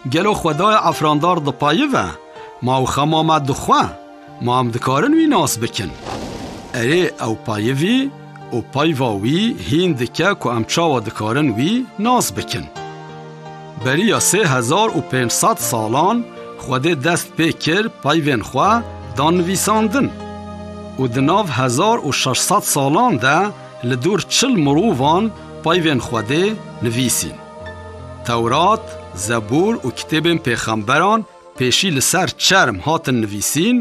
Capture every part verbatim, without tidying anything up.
Gelo Xwedayê efirandar dipayive? Ma ew xema me dixwe? Ma em dikarin wî nas bikin? Erê, ew payivî û payva wî hîn dike ku em çawa dikarin wî nas bikin. Beriya sê hezar û pênc sed salan Xwedê dest pê kir payvên xwe dan nivîsandin û di nav hezar û şeş sed salan de li dûr çil mirovan payvên Xwedê nivîsîn. Tewrat, Zebûr û kitêbên pêxemberan pêşî li ser çerm hatin nivîsîn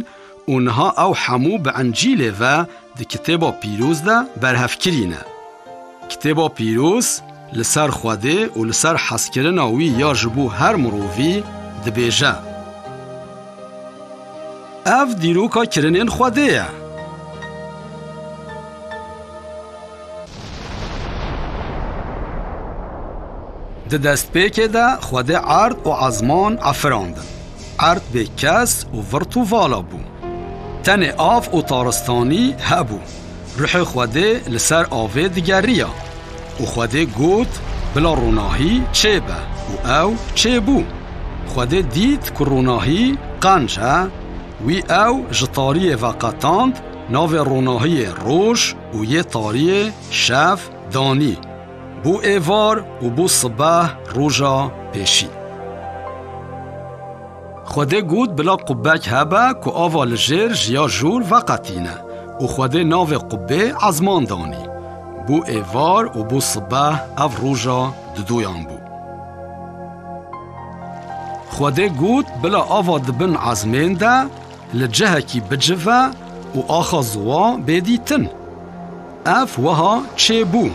û niha ew hemû bi Encîlê ve di Kitêba Pîroz de berhevkirî ne. Kitêba Pîroz li ser Xwedê û li ser hezkirina wî ya ji bo her mirovî dibêje. Ev dîroka kirinên Xwedê ye. Di destpêkê de Xwedê erd û ezman efirandin. Erd bê kes û virt û vala bû. Tenê av û taristanî hebû. Ruhê Xwedê li ser avê digeriya. Û Xwedê got, "Bila ronahî çêbe." Û ew çêbû. Xwedê dît ku ronahî qenc e, wî ew ji tariyê veqetand, navê ronahiyê roj û yê tariyê şev danî. Bû êvar û bû sibeh roja pêşî. Xwedê got, "Bila qubbek hebe ku ava li jêr ji ya jor veqetîne." Û Xwedê navê qubbê ezman danî. Bû êvar û bû sibeh, ev roja didoyan bû. Xwedê got, "Bila ava di bin ezmên de li cihekî bicive û axa ziwa bê dîtin." Ev wiha çêbû.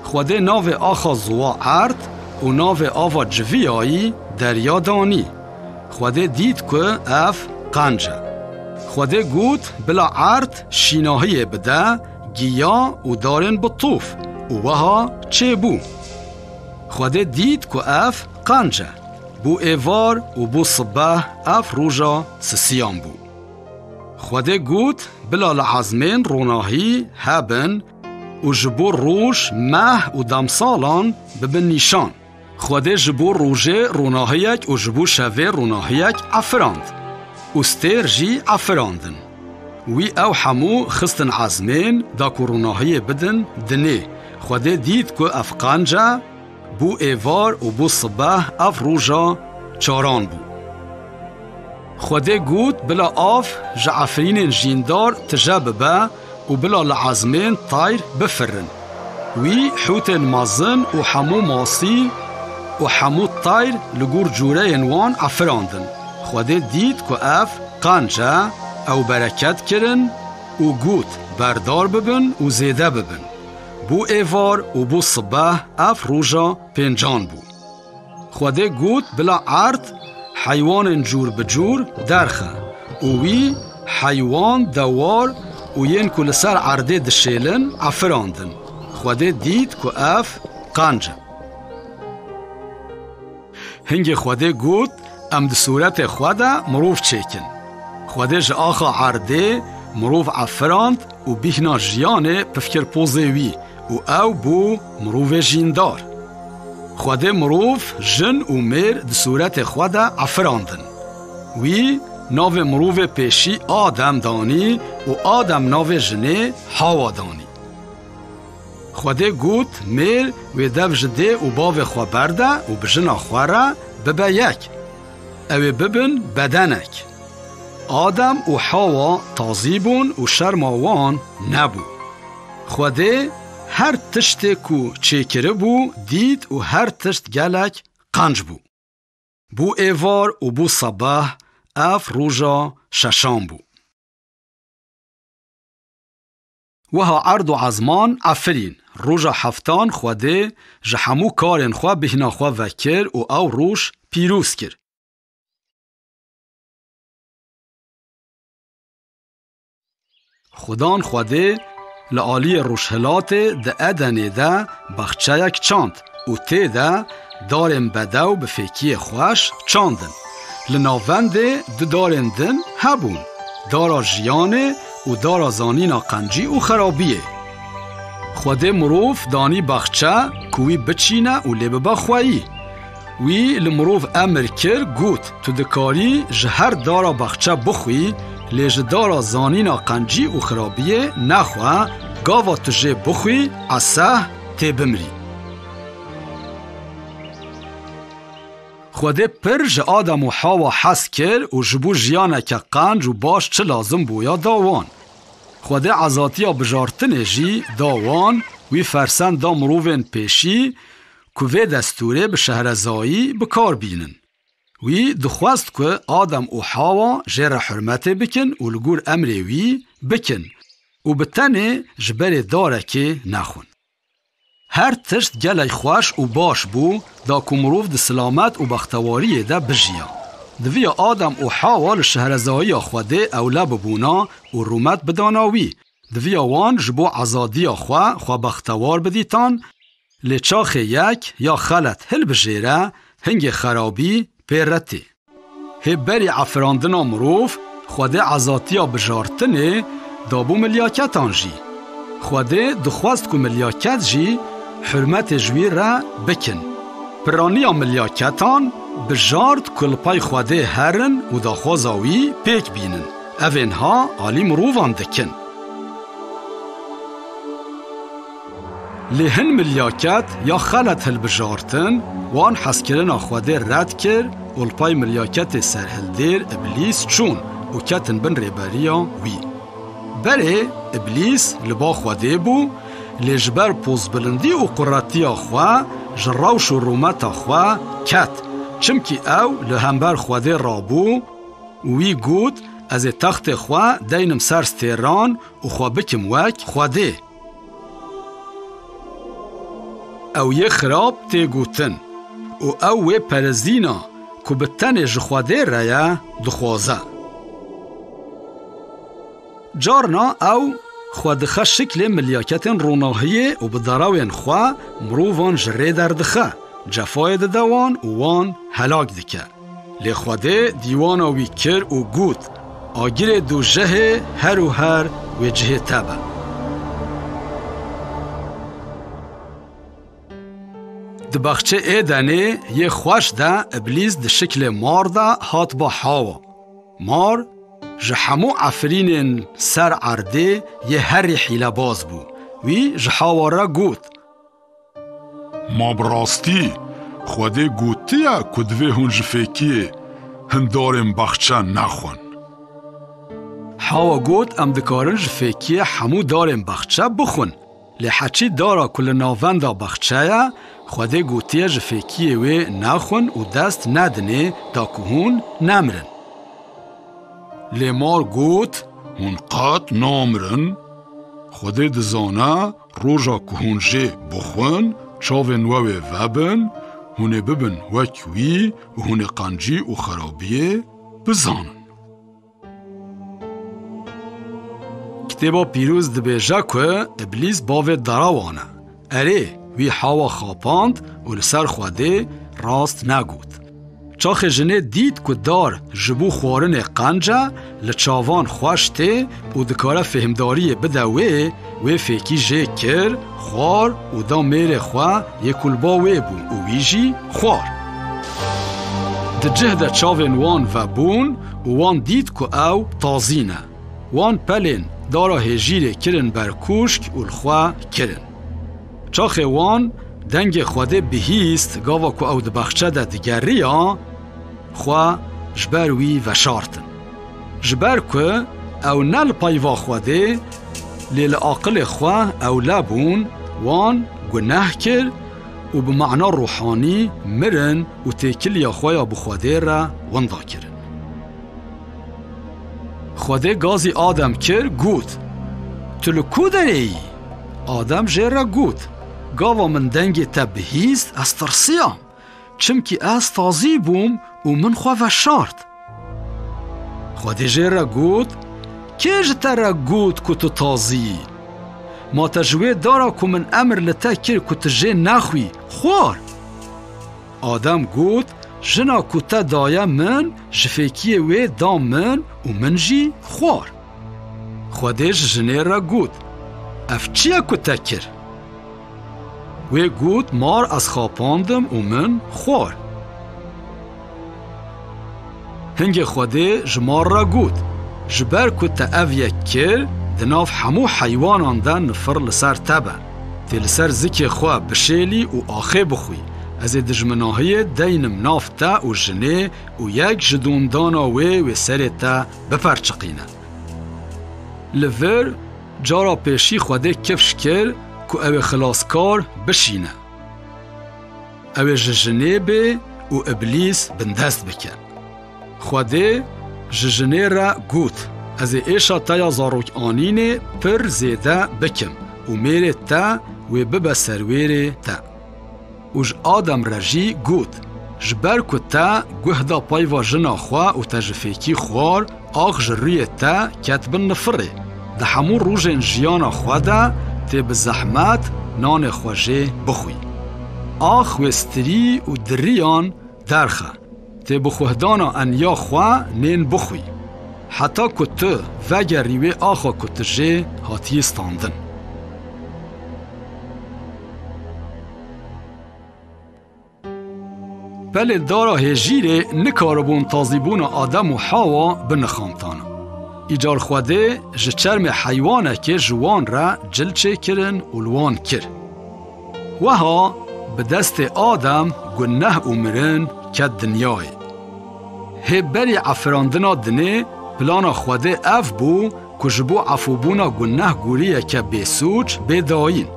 Xwedê navê axa ziwa erd û navê ava civiyayî derya danî. Xwedê dît ku ev qenc e. Xwedê got, "Bila erd şînahiyê bide, giya û darên bi tof." Û wiha çêbû. Xwedê dît ku ev qenc e. Bû êvar û bû sibeh, ev roja sisiyan bû. Xwedê got, "Bila li ezmên ronahî hebin û ji bo roj, meh û demsalan bibin nîşan." Xwedê ji bo rojê ronahiyek û ji bo şevê ronahiyek efirand û stêr jî efirandin. Wî ew hemû xistin ezmên da ku ronahiyê bidin dinê. Xwedê dît ku ev qenc e, bû êvar û bû sibeh, ev roja çaran bû. Xwedê got, "Bila av ji efrînên jîndar tije bibe û bila li ezmên tayr bifirin." Wî hûtên mezin û hemû masî û hemû tayr li gor cûreyên wan efirandin. Xwedê dît ku ev qenc e, ew bereket kirin û got, "Berdar bibin û zêde bibin." Bû êvar û bû sibeh, ev roja pêncan bû. Xwedê got, "Bila erd heywanên cûr bi cûr derxe." Û wî heywan, dewar û yên ku li ser erdê dişêlin efirandin. Xwedê dît ku ev qenc e. Hingê Xwedê got, "Em di sûretê xwe de mirov çêkin." Xwedê ji axa erdê mirov efirand û bîhna jiyanê pif kir pozê wî û ew bû mirovê jîndar. Xwedê mirov, jin û mêr di sûretê xwe de efirandin. Wî navê mirovê pêşî Adem danî û Adem navê jinê Hawa danî. Xwedê got, "Mêr wê dev ji dê û bavê xwe berde û bi jina xwe re bibe yek. Ew ê bibin bedenek." Adem û Hawa tazî bûn û şerma wan nebû. Xwedê her tiştê ku çêkiribû dît û her tişt gelek qenc bû. Bû êvar û bû sebeh, ev roja şeşan bû. Wiha erd û ezman efirîn. Roja heftan Xwedê ji hemû karên xwe bîhna xwe vekir û ew roj pîroz kir. Xudan Xwedê li aliyê rojhilatê di Edenê de baxçeyek çand û tê de darên bedew bi fêkiyê xweş çandin. Li navendê du darên din hebûn, dara jiyanê û dara zanîna qencî û xerabiyê. Xwedê mirov danî baxçe ku wî biçîne û lê bibe xweyî. Wî li mirov emir kir, got, Tu dikarî ji her dara baxçe bixwî, lê ji dara zanîna qencî û xirabiyê nexwe, gava tu jê bixwî, eseh, tê bimrî. Xwedê pir ji Adam û Hawa hez kir û ji bo jiyaneke qenc û baş çi lazim bûya da wan. Xwedê ezatiya bijartinê jî da wan, wî fersend da mirovên pêşî ku vê destûrê bi şehrezayî bi kar bînin. Wî dixwest ku Adam û Hawa jê re hurmetê bikin û li gor emrê wî bikin û bi tenê ji berê darekê nexwin. Her tişt gelek xweş û baş bû, da ku mirov di silamet û bextewariyê de bijiya. Diviya Adam û Hawa li şehrezayiya Xwedê ewle bibûna û rûmet bidana wî. Diviya wan ji bo ezadiya xwe, xwe bextewar bidîtan, lê çaxê yek ya xelet hilbijêre, hingê xerabî pê re tê. Hê berî efirandina mirov, Xwedê ezatiya bijartinê dabû milyaketan jî. Xwedê dixwest ku milyaket jî hurmetê ji wî re bikin. Piraniya milyaketan bijart ku li pey Xwedê herin û daxwaza wî pêk bînin. Evên ha alî mirovan dikin. Lê hin milyaket ya xelet hilbijartin, wan hezkirina Xwedê red kir û li pey milyaketê serhildêr Îblîs çûn û ketin bin rêberiya wî. Berê Îblîs li ba Xwedê bû, lê ji ber pozbilindî û quretiya xwe ji rewş û rûmeta xwe ket, çimkî ew li hember Xwedê rabû û wî got, Ez ê textê xwe deynim ser stêran û xwe bikim wek Xwedê. Ew yê xirab tê gotin û ew wê perezîna ku bi tenê ji Xwedê re ye, dixwaze. Carna ew xwe dixe şiklê milyaketên ronahiyê û bi derewên xwe mirovan ji rê derdixe, cefayê dide wan û wan helak dike. Lê Xwedê dîwana wî kir û got, Agirê dojehê her û her wê cihê te be. Di baxçê Êdenê yê xweş de Îblîs di şiklê mar de hat ba Hawa. Mar ji hemû efirînên ser erdê yê herî hîlebaz bû. Wî ji Hawa re got, Ma bi rastî Xwedê gotiye ku divê hûn ji fêkiyê hin darên baxçe nexwin? Hawa got, Em dikarin ji fêkiyê hemû darên baxçe bixwin. Lê heçî dara ku li navenda baxçe ye, Xwedê gotiye ji fêkiyê wê nexwin û dest nedinê da ku hûn nemirin. Lê mar got, Hûn qet namirin. Xwedê dizane roja ku hûn jê bixwin, çavên we wê vebin, hûn ê bibin wek wî û hûn ê qencî û xerabiyê bizanin. Kitêba Pîroz dibêje ku Îblîs bavê derewan e. Erê, wî Hawa xapand û li ser Xwedê rast negot. Çaxê jinê dît ku dar ji bo xwarinê qenc e, li çavan xweş tê û dikare fêhmdariyê bide wê, wê fêkî jê kir, xwar û da mêrê xwe yê ku li ba wê bû û wî jî xwar. Di cih de çavên wan vebûn û wan dît ku ew tazî ne. Wan pelên dara hêjîrê kirin ber kûşk û li xwe kirin. Çaxê wan dengê Xwedê bihîst, gava ku ew di baxçe de digeriya, xwe ji ber wî veşartin. Ji ber ku ew ne li peyva Xwedê, lê li aqilê xwe ewle bûn, wan guneh kir û bi mana ruhanî mirin û têkiliya xwe ya bi Xwedê re winda kirin. Xwedê gazî Adem kir, got, Tu li ku derê yî? Adem jê re got, Gava min dengê te bihîst, ez tirsiyam, çimkî ez tazî bûm û min xwe veşart. Xwedê jê re got, Kê ji te re got ku tu tazî yî? Ma te ji wê dara ku min emir li te kir ku tu jê nexwî, xwar? Adem got, Jina ku te daye min, ji fêkiyê wê da min û min jî xwar. Xwedê ji jinê re got, Ev çi ye ku te kir? Wê got, Mar ez xapandim û min xwar. Hingê Xwedê ji mar re got, Ji ber ku te ev yek kir, di nav hemû heywanan de nifir li ser te be. Tê li ser zikê xwe bişêlî û axê bixwî. Ez ê dijminahiyê deynim nav te û jinê û yek ji dûndana wê wê serê te biperçiqîne. Li vir cara pêşî Xwedê kifş kir ku ew ê xilaskar bişîne. Ew ê ji jinê bê û Îblîs bindest bike. Xwedê ji jinê re got, Ez ê êşa te ya zarokanînê pir zêde bikim û mêrê te wê bibe serwêrê te. Û ji Adem re jî got, Ji ber ku te guh da peyva jina xwe û te ji fêkî xwar, ax ji rûyê te ket bin nifirê. Di hemû rojên jiyana xwe de tê bi zehmet nanê xwe jê bixwî. Ax wê stirî û diriyan derxe. Tê bi xuhdana eniya xwe nên bixwî. Heta ku tu vegerî wê axa ku tu jê hatiyî standin. Pelên dara hêjîrê nikaribûn tazîbûna Adem û Hawa binixantana. Îcar Xwedê ji çermê heywanekê ji wan re cil çêkirin û li wan kir. Weha bi destê Adem guneh û mirin ket dinyayê. Hê berî efirandina dinê plana Xwedê ev bû ku ji bo efûbûna guneh gûriyeke bêsûc bê dayîn.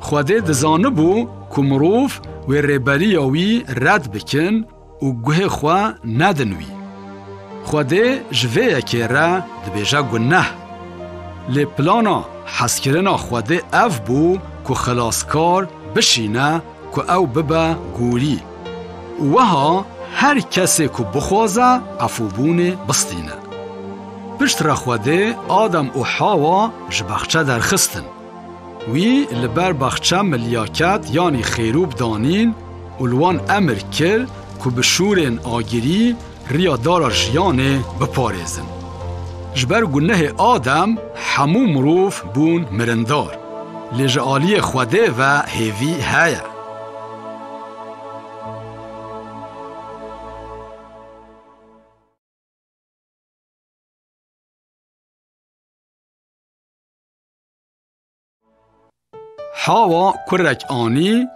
Xwedê dizanibû ku mirov wê rêberiya wî red bikin û guhê xwe nedin wî. Xwedê ji vê yekê re dibêje guneh. Lê plana hezkirina Xwedê ev bû ku xilaskar bişîne ku ew bibe gûrî. Û weha her kesê ku bixwaze efûbûnê bistîne. Piştre Xwedê Adem û Hawa ji baxçe derxistin. Wî li ber baxçe milyaket yanî xêrûb danîn û li wan emir kir ku bi şûrên agirî riya dara jiyanê biparêzin. Ji ber gunehê Adem hemû mirov bûn mirindar. Lê ji aliyê Xwedê ve hêvî heye. Hawa kurek anî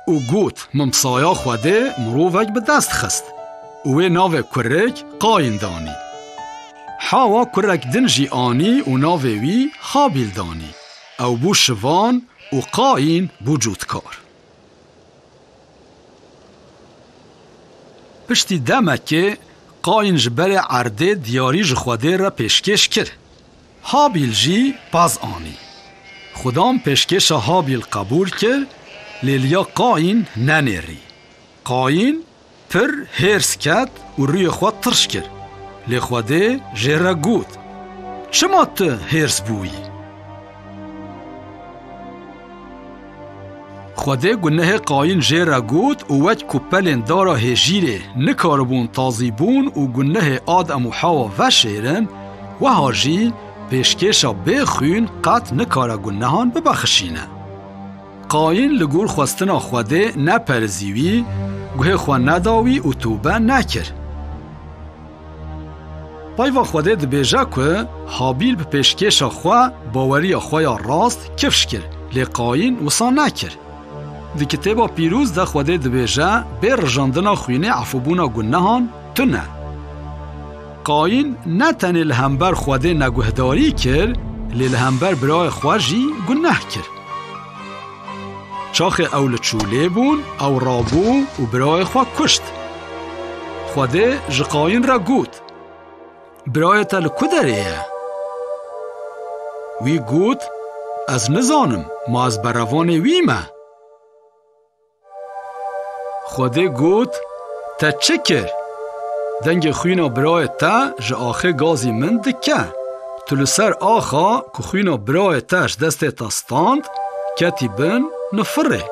û got, Min bi saya Xwedê mirovek bi dest xist. Û wê navê kurik Qayîn danî. Hawa kurek din jî anî û navê wî Habîl danî. Ew bû şivan û Qayîn bû cûtkar. Piştî demekê Qayîn ji berê erdê diyarî ji Xwedê re pêşkêş kir. Habîl jî pez anî. Xudan pêşkêşa Habîl qebûl kir, lê liya Qayîn nenêrî. Qayîn pir hêrs ket û rûyê xwe tirş kir. Lê Xwedê jê re got, Çima tu hêrs bûyî? Xwedê gunehê Qayîn jê re got û wek ku pelên dara hêjîrê nikaribûn tazîbûn û gunehê Adem û Hawa veşêrin, weha jî pêşkêşa bê xwîn qet nikare gunehan bibexşîne. Qayîn li gor xwestina Xwedê neperizî wî, guhê xwe neda wî û tobe nekir. Peyva Xwedê dibêje ku Habîl bi pêşkêşa xwe baweriya xwe ya rast kifş kir, lê Qayîn wisa nekir. Di Kitêba Pîroz de Xwedê dibêje, Bê rijandina xwînê efûbûna gunehan tune. Qayîn ne tenê li hember Xwedê neguhdarî kir, lê li hember birayê xwe jî guneh kir. Çaxê ew li çûlê bûn, ew rabû û birayê xwe kuşt. Xwedê ji Qayîn re got, Birayê te li ku derê ye? Wî got, Ez nizanim, ma ez berevanê wî me? Xwedê got, Te çi kir? Dengê xwîna birayê te ji axê gazî min dike. Tu li ser axa ku xwîna birayê te ji destê te stand, ketî bin nifirê.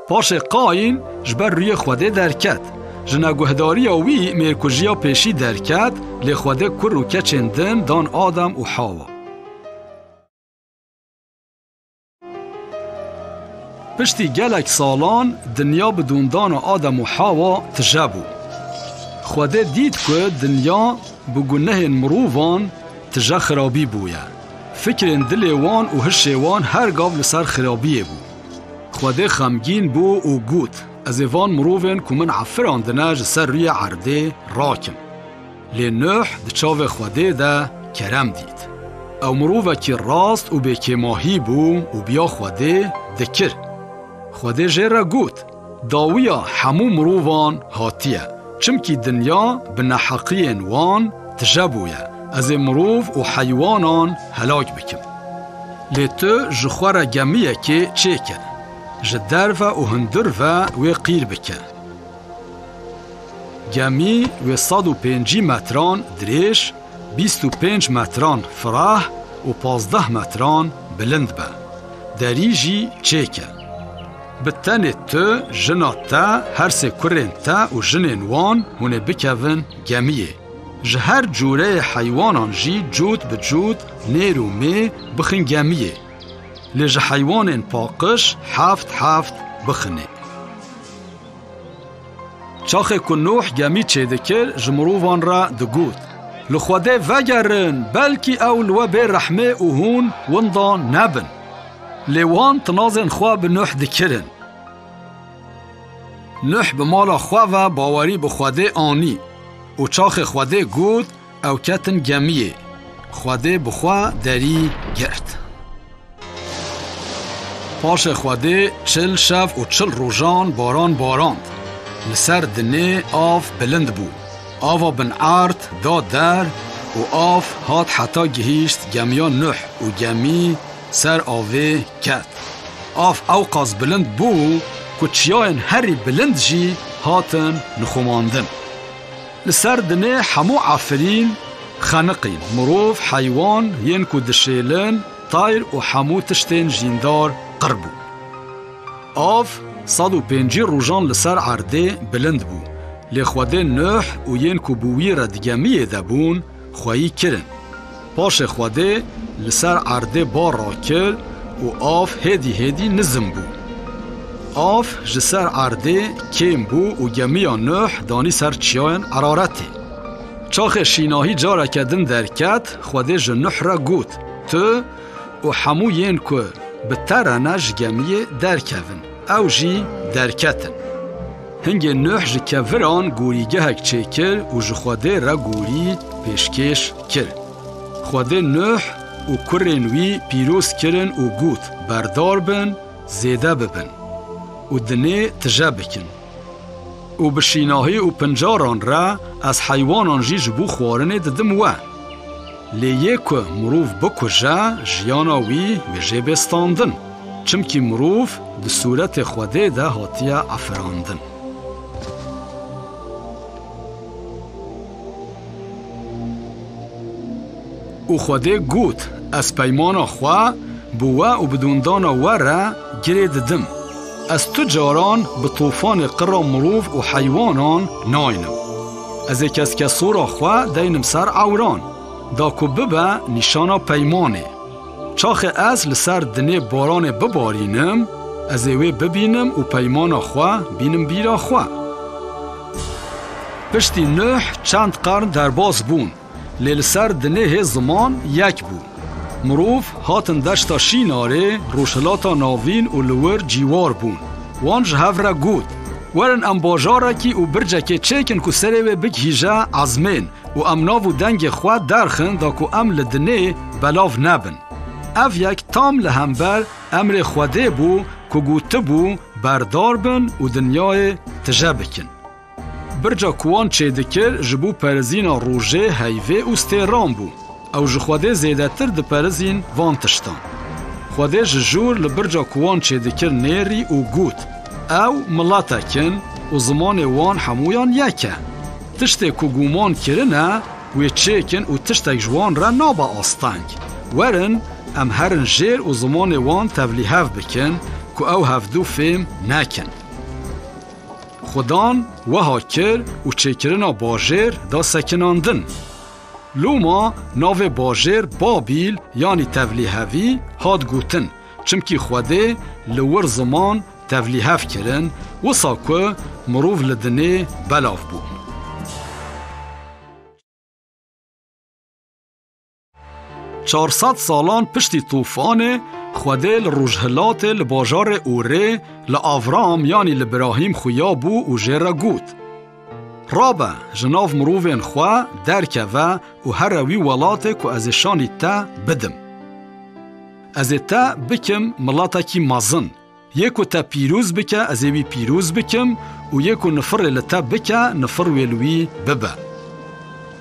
Paşê Qayîn ji ber rûyê Xwedê derket. Ji neguhdariya wî mêrkujiya pêşî derket, lê Xwedê kur û keçên din dan Adem û Hawa. Piştî gelek salan dinya bi dûndana Adem û Hawa tije bû. Xwedê dît ku dinya bi gunehên mirovan tije xirabî bûye. Fikrên dilê wan û hişê wan her gav li ser xirabiyê bû. Xwedê xemgîn bû û got, "Ez ê van mirovên ku min efirandine ji ser rûyê erdê rakim." Lê Nuh di çavê Xwedê de kerem dît. Ew mirovekî rast û bêkêmahî bû û biya Xwedê dikir. Xwedê jê re got, "Dawiya hemû mirovan hatiye, çimkî dinya bi neheqiyên wan tije bûye. Ez ê mirov û heywanan helak bikim. Lê tu ji xwe re gemiyekê çêke, ji derve û hundir ve wê qîr bike. Gemî wê sed û pêncî metran dirêj, bîst û pênc metran fireh û pazdeh metran bilind be. Derî jî çêke. Bi tenê tu, jina te, her sê kurên te û jinên wan hûn ê bikevin gemiyê. Ji her cûreyê heywanan jî cût bi cût, nêr û mê bixin gemiyê. Lê ji heywanên paqij heft heft bixinê." Çaxê ku Nuh gemî çêdikir, ji mirovan re digot, "Li Xwedê vegerin, belkî ew li we bê rehmê û hûn winda nebin." Lê wan tinazên xwe bi Nuh dikirin. Nuh bi mala xwe ve bawerî bi Xwedê anî û çaxê Xwedê got, ew ketin gemiyê. Xwedê bi xwe derî girt. Paşê Xwedê çil şev û çil rojan baran barand. Li ser dinê av bilind bû. Ava bin erd da der û av hat heta gihîşt gemiya Nuh û gemî ser avê ket. Av ewqas bilind bû ku çiyayên herî bilind jî hatin nixumandin. Li ser dinê hemû efirîn xeniqîn, mirov, heywan, yên ku dişêlin, tayr û hemû tiştên jîndar qir bûn. Av sed û pêncî rojan li ser erdê bilind bû, lê Xwedê Nuh û yên ku bi wî re di gemiyê de bûn, xweyî kirin. Paşê Xwedê li ser erdê bar rakir û av hêdî hêdî nizm bû. Av ji ser erdê kêm bû û gemiya Nuh danî ser çiyayên Eraretê. Çaxê şînahî careke din derket, Xwedê ji Nuh re got, "Tu û hemû yên ku bi te re ne ji gemiyê derkevin." Ew jî derketin. Hingê Nuh ji keviran gorîgehek çêkir û ji Xwedê re gorî pêşkêş kir. Xwedê Nuh û kurên wî pîroz kirin û got, "Berdar bin, zêde bibin û dinê tije bikin. Û bi şînahî û pincaran re ez heywanan jî ji bo xwarinê didim we. Lê yê ku mirov bikuje, jiyana wî wê jê bê standin. Çimkî mirov di sûretê Xwedê de hatiye efirandin." Û Xwedê got, "Ez peymana xwe bi we û bi dûndana we re girê didim. Ez tu caran bi tofanê qira mirov û heywanan naynim. Ez ê keskesora xwe deynim ser ewran, da ku bibe nîşana peymanê. Çaxê ez li ser dinê baranê bibarînim, ez ê wê bibînim û peymana xwe bînim bîra xwe." Piştî Nuh çend qern derbas bûn, lê li ser dinê hê ziman yek bû. Mirov hatin deşta Şînarê, Rojhilata Navîn û li wir cîwar bûn. Wan ji hev re got, "Werin em bajarekî û bircekê çêkin ku serê wê bigihîje ezmên û em nav û dengê xwe derxin da ku em li dinê belav nebin." Ev yek tam li hember emrê Xwedê bû ku gotibû, "Berdar bin û dinyayê tije bikin." Birca ku wan çêdikir ji bo perizîna rojê, heyvê û stêran bû. Ew ji Xwedê zêdetir diperizîn van tiştan. Xwedê ji jûr li birca ku wan çêdikir nêrî û got, "Ew miletek in û zimanê wan hemûyan yek e. Tiştê ku guman kirine, wê çêkin û tiştek ji wan re nabe asteng. Werin, em herin jêr û zimanê wan tevlîhev bikin ku ew hevdû fêm nekin." Xudan wiha kir û çêkirina bajêr da sekinandin. Loma navê bajêr Babîl, yanî tevlîhevî, hat gotin, çimkî Xwedê li wir ziman tevlîhev kirin, wisa ku mirov li dinê belav bûn. Çar sed salan piştî tûfanê, Xwedê li rojhilatê li bajarê Ûrê li Avram, yanî li Birahîm xuya bû û jê re got, Rabe, ji nav mirovên xwe derkeve û here wî welatê ku ez ê şanî te bidim. Ez ê te bikim miletekî mezin. Yê ku te pîroz bike, ez ê wî pîroz bikim û yê ku nifirê li te bike, nifir wê li wî bibe.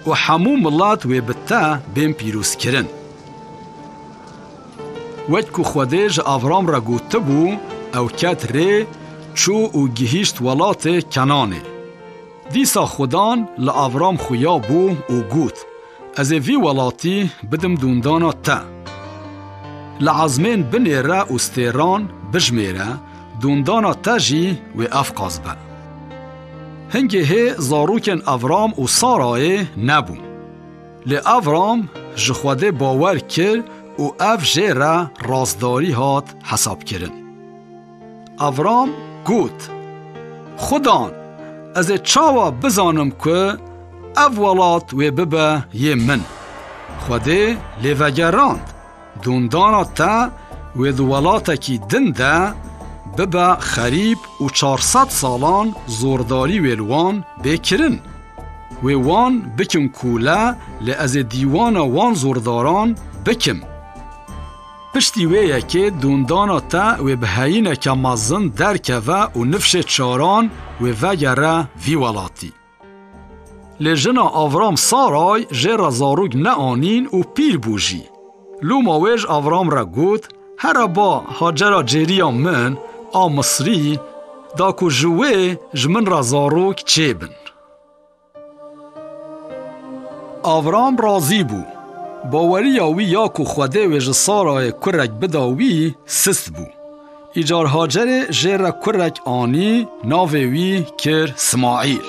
Û hemû milet wê bi te bên pîrozkirin. Wek ku Xwedê ji Avram re gotibû, ew ket rê, çû û gihîşt welatê Kenanê. Dîsa Xudan li Avram xuya bû û got, Ez ê vî welatî bidim dûndana te. Li ezmên binêre û stêran bijmêre, dûndana te jî wê evqas be. Hingê hê zarokên Avram û Sarayê nebûn. Lê Avram ji Xwedê bawer kir û ev jê re rastdarî hat hesabkirin. Avram got, Xudan, ez ê çawa bizanim ku ev welat wê bibe yê min? Xwedê lê vegerand, dûndana te wê di welatekî din de bibe xerîb û çar sed salan zordarî wê li wan bê kirin. Wê wan bikin kûle, lê ez ê dîwana wan zordaran bikim. Piştî wê yekê dûndana te wê bi heyîneke mezin derkeve û nifşê çaran wê vegere vî welatî. Lê jina Avram Saray jê re zarok neanîn û pîr bû jî. Loma wê ji Avram re got, Here ba Hacera cêriya min a Misrî, da ku ji wê ji min re zarok çêbin. Avram razî bû. Baweriya wî ya ku Xwedê wê ji Sarayê kurek bida wî sist bû. Îcar Hacerê jê re kurek anî, navê wî kir Smaîl.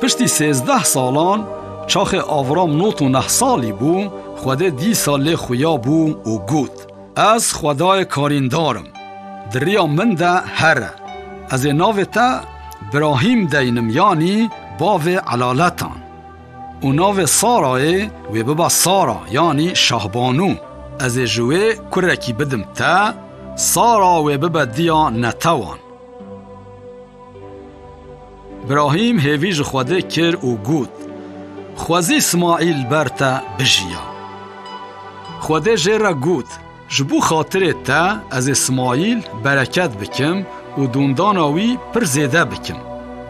Piştî sêzdeh salan, çaxê Avram nod û neh salî bû, Xwedê dîsa lê xuya bû û got, Ez Xwedayê karîndar im. Di riya min de here. Ez ê navê te Birahîm deynim, yanî bavê elaletan. Û navê Sarayê wê bibe Sara, yanî şahbanû. Ez ê ji wê kurekî bidim te, Sara wê bibe diya netewan. Birahîm hêvî ji Xwedê kir û got, Xwezî Smaîl ber te bijiya. Xwedê jê re got, Ji bo xatirê te ez ê Smaîl bereket bikim û dûndana wî pir zêde bikim.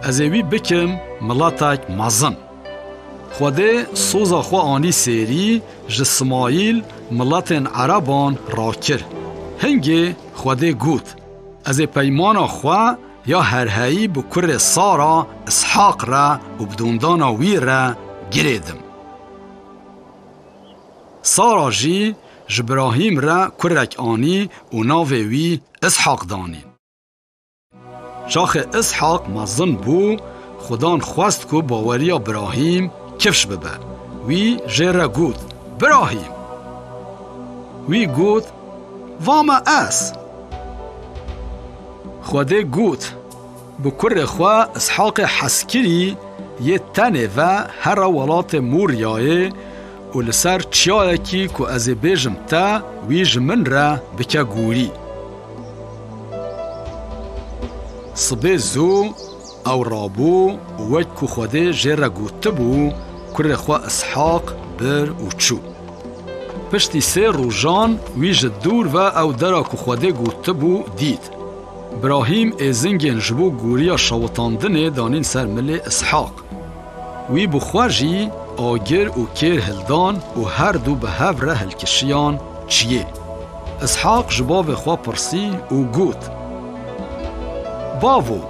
Ez ê wî bikim miletek mezin. Xwedê soza xwe anî sêrî, ji Smaîl miletên Ereban rakir. Hingê Xwedê got, Ez ê peymana xwe ya herheyî bi kurê Sara Îshaq re û bi dûndana wî re girêdim. Sara jî ji Birahîm re kurek anî û navê wî Îshaq danîn. Çaxê Îshaq mezin bû, Xudan xwest ku baweriya Birahîm kifş bibe. Wî jê re got, Birahîm! Wî got, Va me ez! Xwedê got, Bi kurê xwe Îshaqê hezkirî yê tenê ve here welatê Moriyayê û li ser çiyayekî ku ez ê bêjim te, wî ji min re bike gorî. Sibê zû ew rabû û wek ku Xwedê jê re gotibû, kurê xwe Îshaq bir û çû. Piştî sê rojan wî ji dûr ve ew dera ku Xwedê gotibû dît. Birahîm êzingên ji bo goriya şewitandinê danîn ser milê Îshaq. Wî bi xwe jî agir û kêr hildan û her du bi hev re hilkişiyan çiyê. Îshaq ji bavê xwe pirsî û got, Bavo,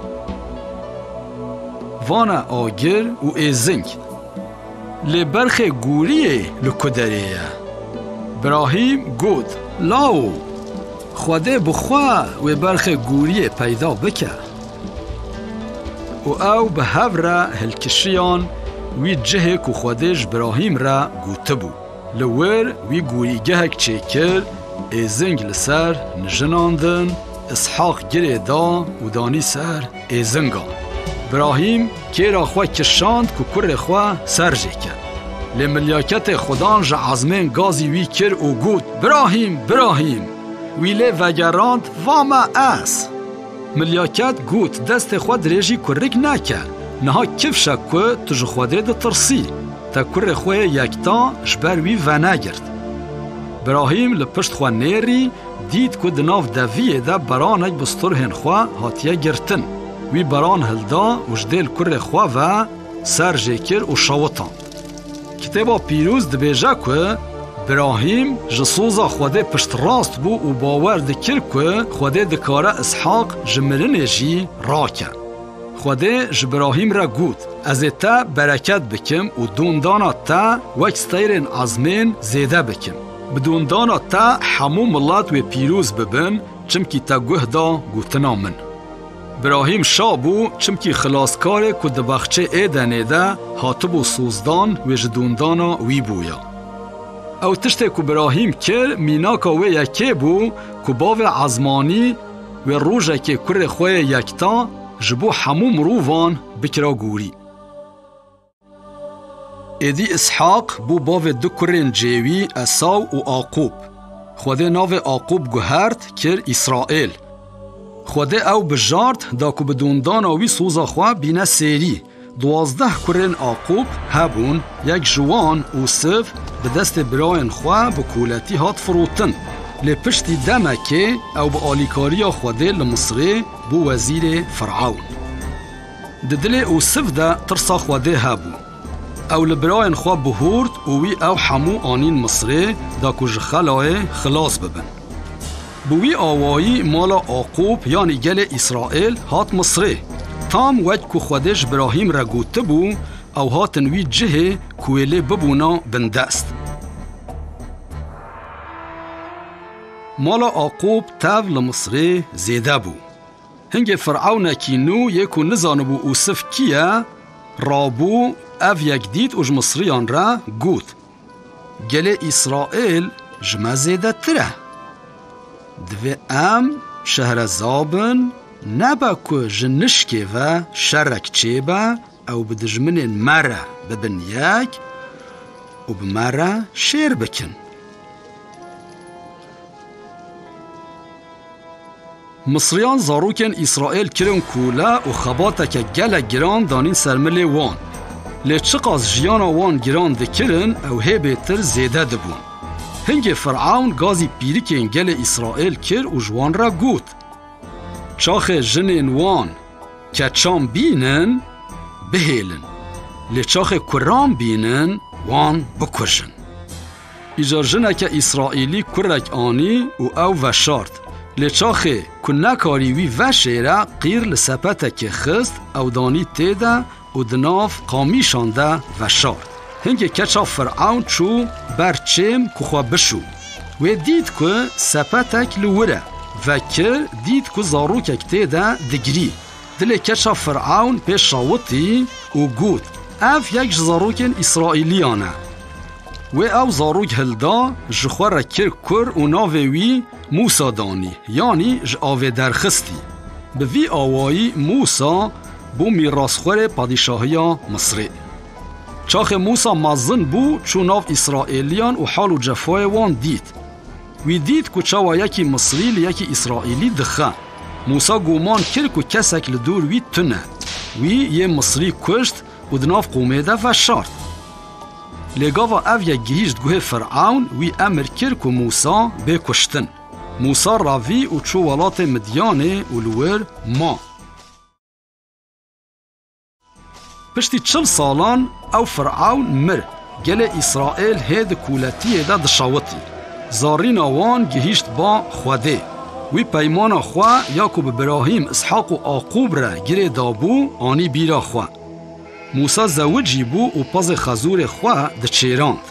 vane agir û êzing. Lê berxê goriyê li ku derê ye? Birahîm got, Lawo, Xwedê bi xwe wê berxê goriyê peyda bike. Û ew bi hev re hilkişiyan wî cihê ku Xwedê ji Birahîm re gotibû. Li wir wî gorîgehek çêkir, êzing li ser nijinandin, Îshaq girê da û danî ser êzingan. Birahîm kêra xwe kişand ku kurê xwe ser jê ke. Lê milyaketê Xudan ji ezmên gazî wî kir û got, "Birahîm, Birahîm!" Wî lê vegerand, "Va me ez." Milyaket got, "Destê xwe dirêjî kurik neke. Niha kifş e ku tu ji Xwedê ditirsî. Te kurê xwe yê yekta ji ber wî venegirt." Birahîm li pişt xwe nêrî, dît ku di nav deviyê de beranek bi sturhên xwe hatiye girtin. Wî beran hilda û ji dêl kurê xwe ve ser jê kir û şewitan. Kitêba Pîroz dibêje ku Birahîm ji soza Xwedê piştrast bû û bawer dikir ku Xwedê dikare Îshaq ji mirinê jî rake. Xwedê ji Birahîm re got, "Ez ê te bereket bikim û dondana te wek steyrên ezmên zêde bikim. Bi dondana te hemû milet wê pîroz bibin, çimkî te guh da gotina min." Birahîm şa bû, çimkî Xilaskarê ku di baxçê Êdenê de hatibû sozdan wê ji dondana wî bûya. Ew tiştê ku Birahîm kir, mînaka wê yekê bû ku bavê ezmanî wê rojekê kurê xwe yê yekta ji bo hemû mirovan bikira gorî. Êdî Îshaq bû bavê du kurên cêwî Esaw û Aqûb. Xwedê navê Aqûb guhert, kir Îsraêl. Xwedê ew bijart, da ku bi dondana wî soza xwe bîne sêrî. Duwazdeh kurên Aqûb hebûn, yek ji wan, Ûsiv, bi destê birayên xwe bi koletî hat firotin. Lê piştî demekê ew bi alîkariya Xwedê li Misrê bû wezîrê Firewn. Di dilê Ûsiv de tirsa Xwedê hebû. Ew li birayên xwe bihort û wî ew hemû anîn Misrê, da ku ji xelayê xilas bibin. Bi wî awayî mala Aqûb, yanî gelê Îsraêl, hat Misrê. Tam wek ku Xwedê ji Birahîm re gotibû, ew hatin wî cihê ku wê lê bibûna bindest. Mala Aqûb tev li Misrê zêde bû. Hingê Firewnekî nû yê ku nizanibû Ûsiv kî ye, rabû, ev yek dît û ji Misriyan re got, "Gelê Îsraêl ji me zêdetir e. Divê em şehreza bin, nebe ku ji nişkê ve şerek çêbe, ew bi dijminên me re bibin yek û bi me re şêr bikin." Misriyan zarokên Îsraêl kirin kûle û xebateke gelek giran danîn ser milê wan. Lê çiqas jiyana wan giran dikirin, ew hê bêtir zêde dibûn. Hingê Firewn gazî pîrikên gelê Îsraêl kir û ji wan re got, "Çaxê jinên wan keçan bînin, bihêlin. Lê çaxê kuran bînin, wan bikujin." Îcar jineke Îsraîlî kurek anî û ew veşart. Lê çaxê ku nekarî wî veşêre, qîr li sepetekê xist, ew danî tê de û di nav qamîşan de veşart. Hingê keça Firewn çû ber çêm ku xwe bişû. Wê dît ku sepetek li wir e. Vekir, dît ku zarokek tê de digirî. Dilê keça Firewn pê şawitî û got, "Ev yek ji zarokên Îsraîliyan e." Wê ew zarok hilda, ji xwe re kir kur û navê wî Mûsa danî, yanî ji avê derxistî. Bi vî awayî Mûsa bû mîrasxwerê padîşahiya Misrê. Çaxê Mûsa mezin bû, çû nav Îsraîliyan û hal û cefayê wan dît. Wî dît ku çawa yekî Misrî li yekî Îsraîlî dixe. Mûsa guman kir ku kesek li dor wî tune. Wî yê Misrî kuşt û di nav qomê de veşart. Lê gava ev yek gihîşt guhê Firewn, wî emir kir ku Mûsa bê kuştin. Mûsa revî û çû welatê Midyanê û li wir ma. Piştî çil salan ew Firewn mir. Gelê Îsraêl hê di kûletiyê de dişewitî. Zarîna wan gihîşt ba Xwedê. Wî peymana xwe ya ku bi Birahîm, Îshaq û Aqûb re girê dabû, anî bîra xwe. Mûsa zewicî bû û pezê xezûrê xwe diçêrand.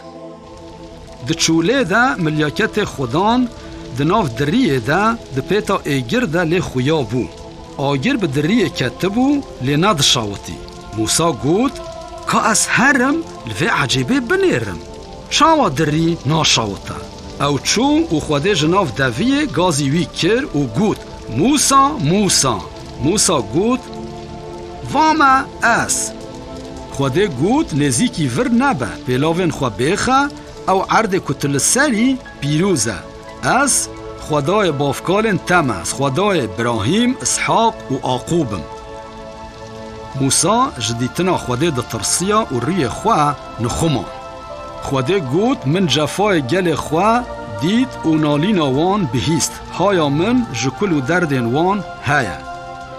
Di çûlê de milyaketê Xudan di nav diriyê de di pêta êgir de lê xuya bû. Agir bi diriyê ketibû, lê nedişawitî. Mûsa got, "Ka ez herim, li vê ecêbê binêrim. Çawa dirî naşawite?" Ew çû û Xwedê ji nav deviyê gazî wî kir û got, "Mûsa, Mûsa." Mûsa got, "Va me ez." Xwedê got, nêzîkî vir nebe, pêlavên xwe bêxe, ew erdê ku tu li ser î pîroz e. Ez Xwedayê bavkalên te me, ez Xwedayê Îbrahîm, Îshaq û Aqûb im. Mûsa ji dîtina Xwedê ditirsiya û rûyê xwe nixumand. Xwedê got, Min cefayê gelê xwe dît û nalîna wan bihîst. Haya min ji kul û derdên wan heye.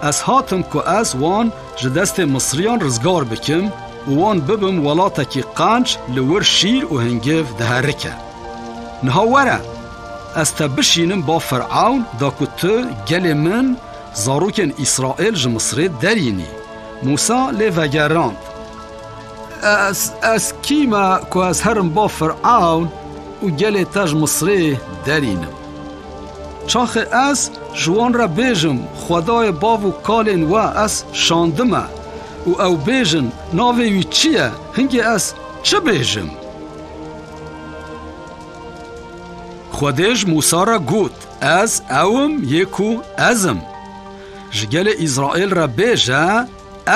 Ez hatim ku ez wan ji destê Misriyan rizgar bikim û wan bibim welatekî qenc li wir şîr û hingiv diherike. Niha were, ez te bişînim ba Firewn da ku tu gelê min, zarokên Îsraîl ji Misrê derînî. Mûsa lê vegerand, Ez, ez kî me ku ez herim ba Firewn û gelê te ji Misrê derînim? Çaxê ez ji wan re bêjim, Xwedayê bav û kalên we ez şandime û ew bêjin, Navê wî çi ye? Hingê ez çi bêjim? Xwedê ji Mûsa re got, Ez ew im yê ku ez im. Ji gelê Îsraîl re bêje,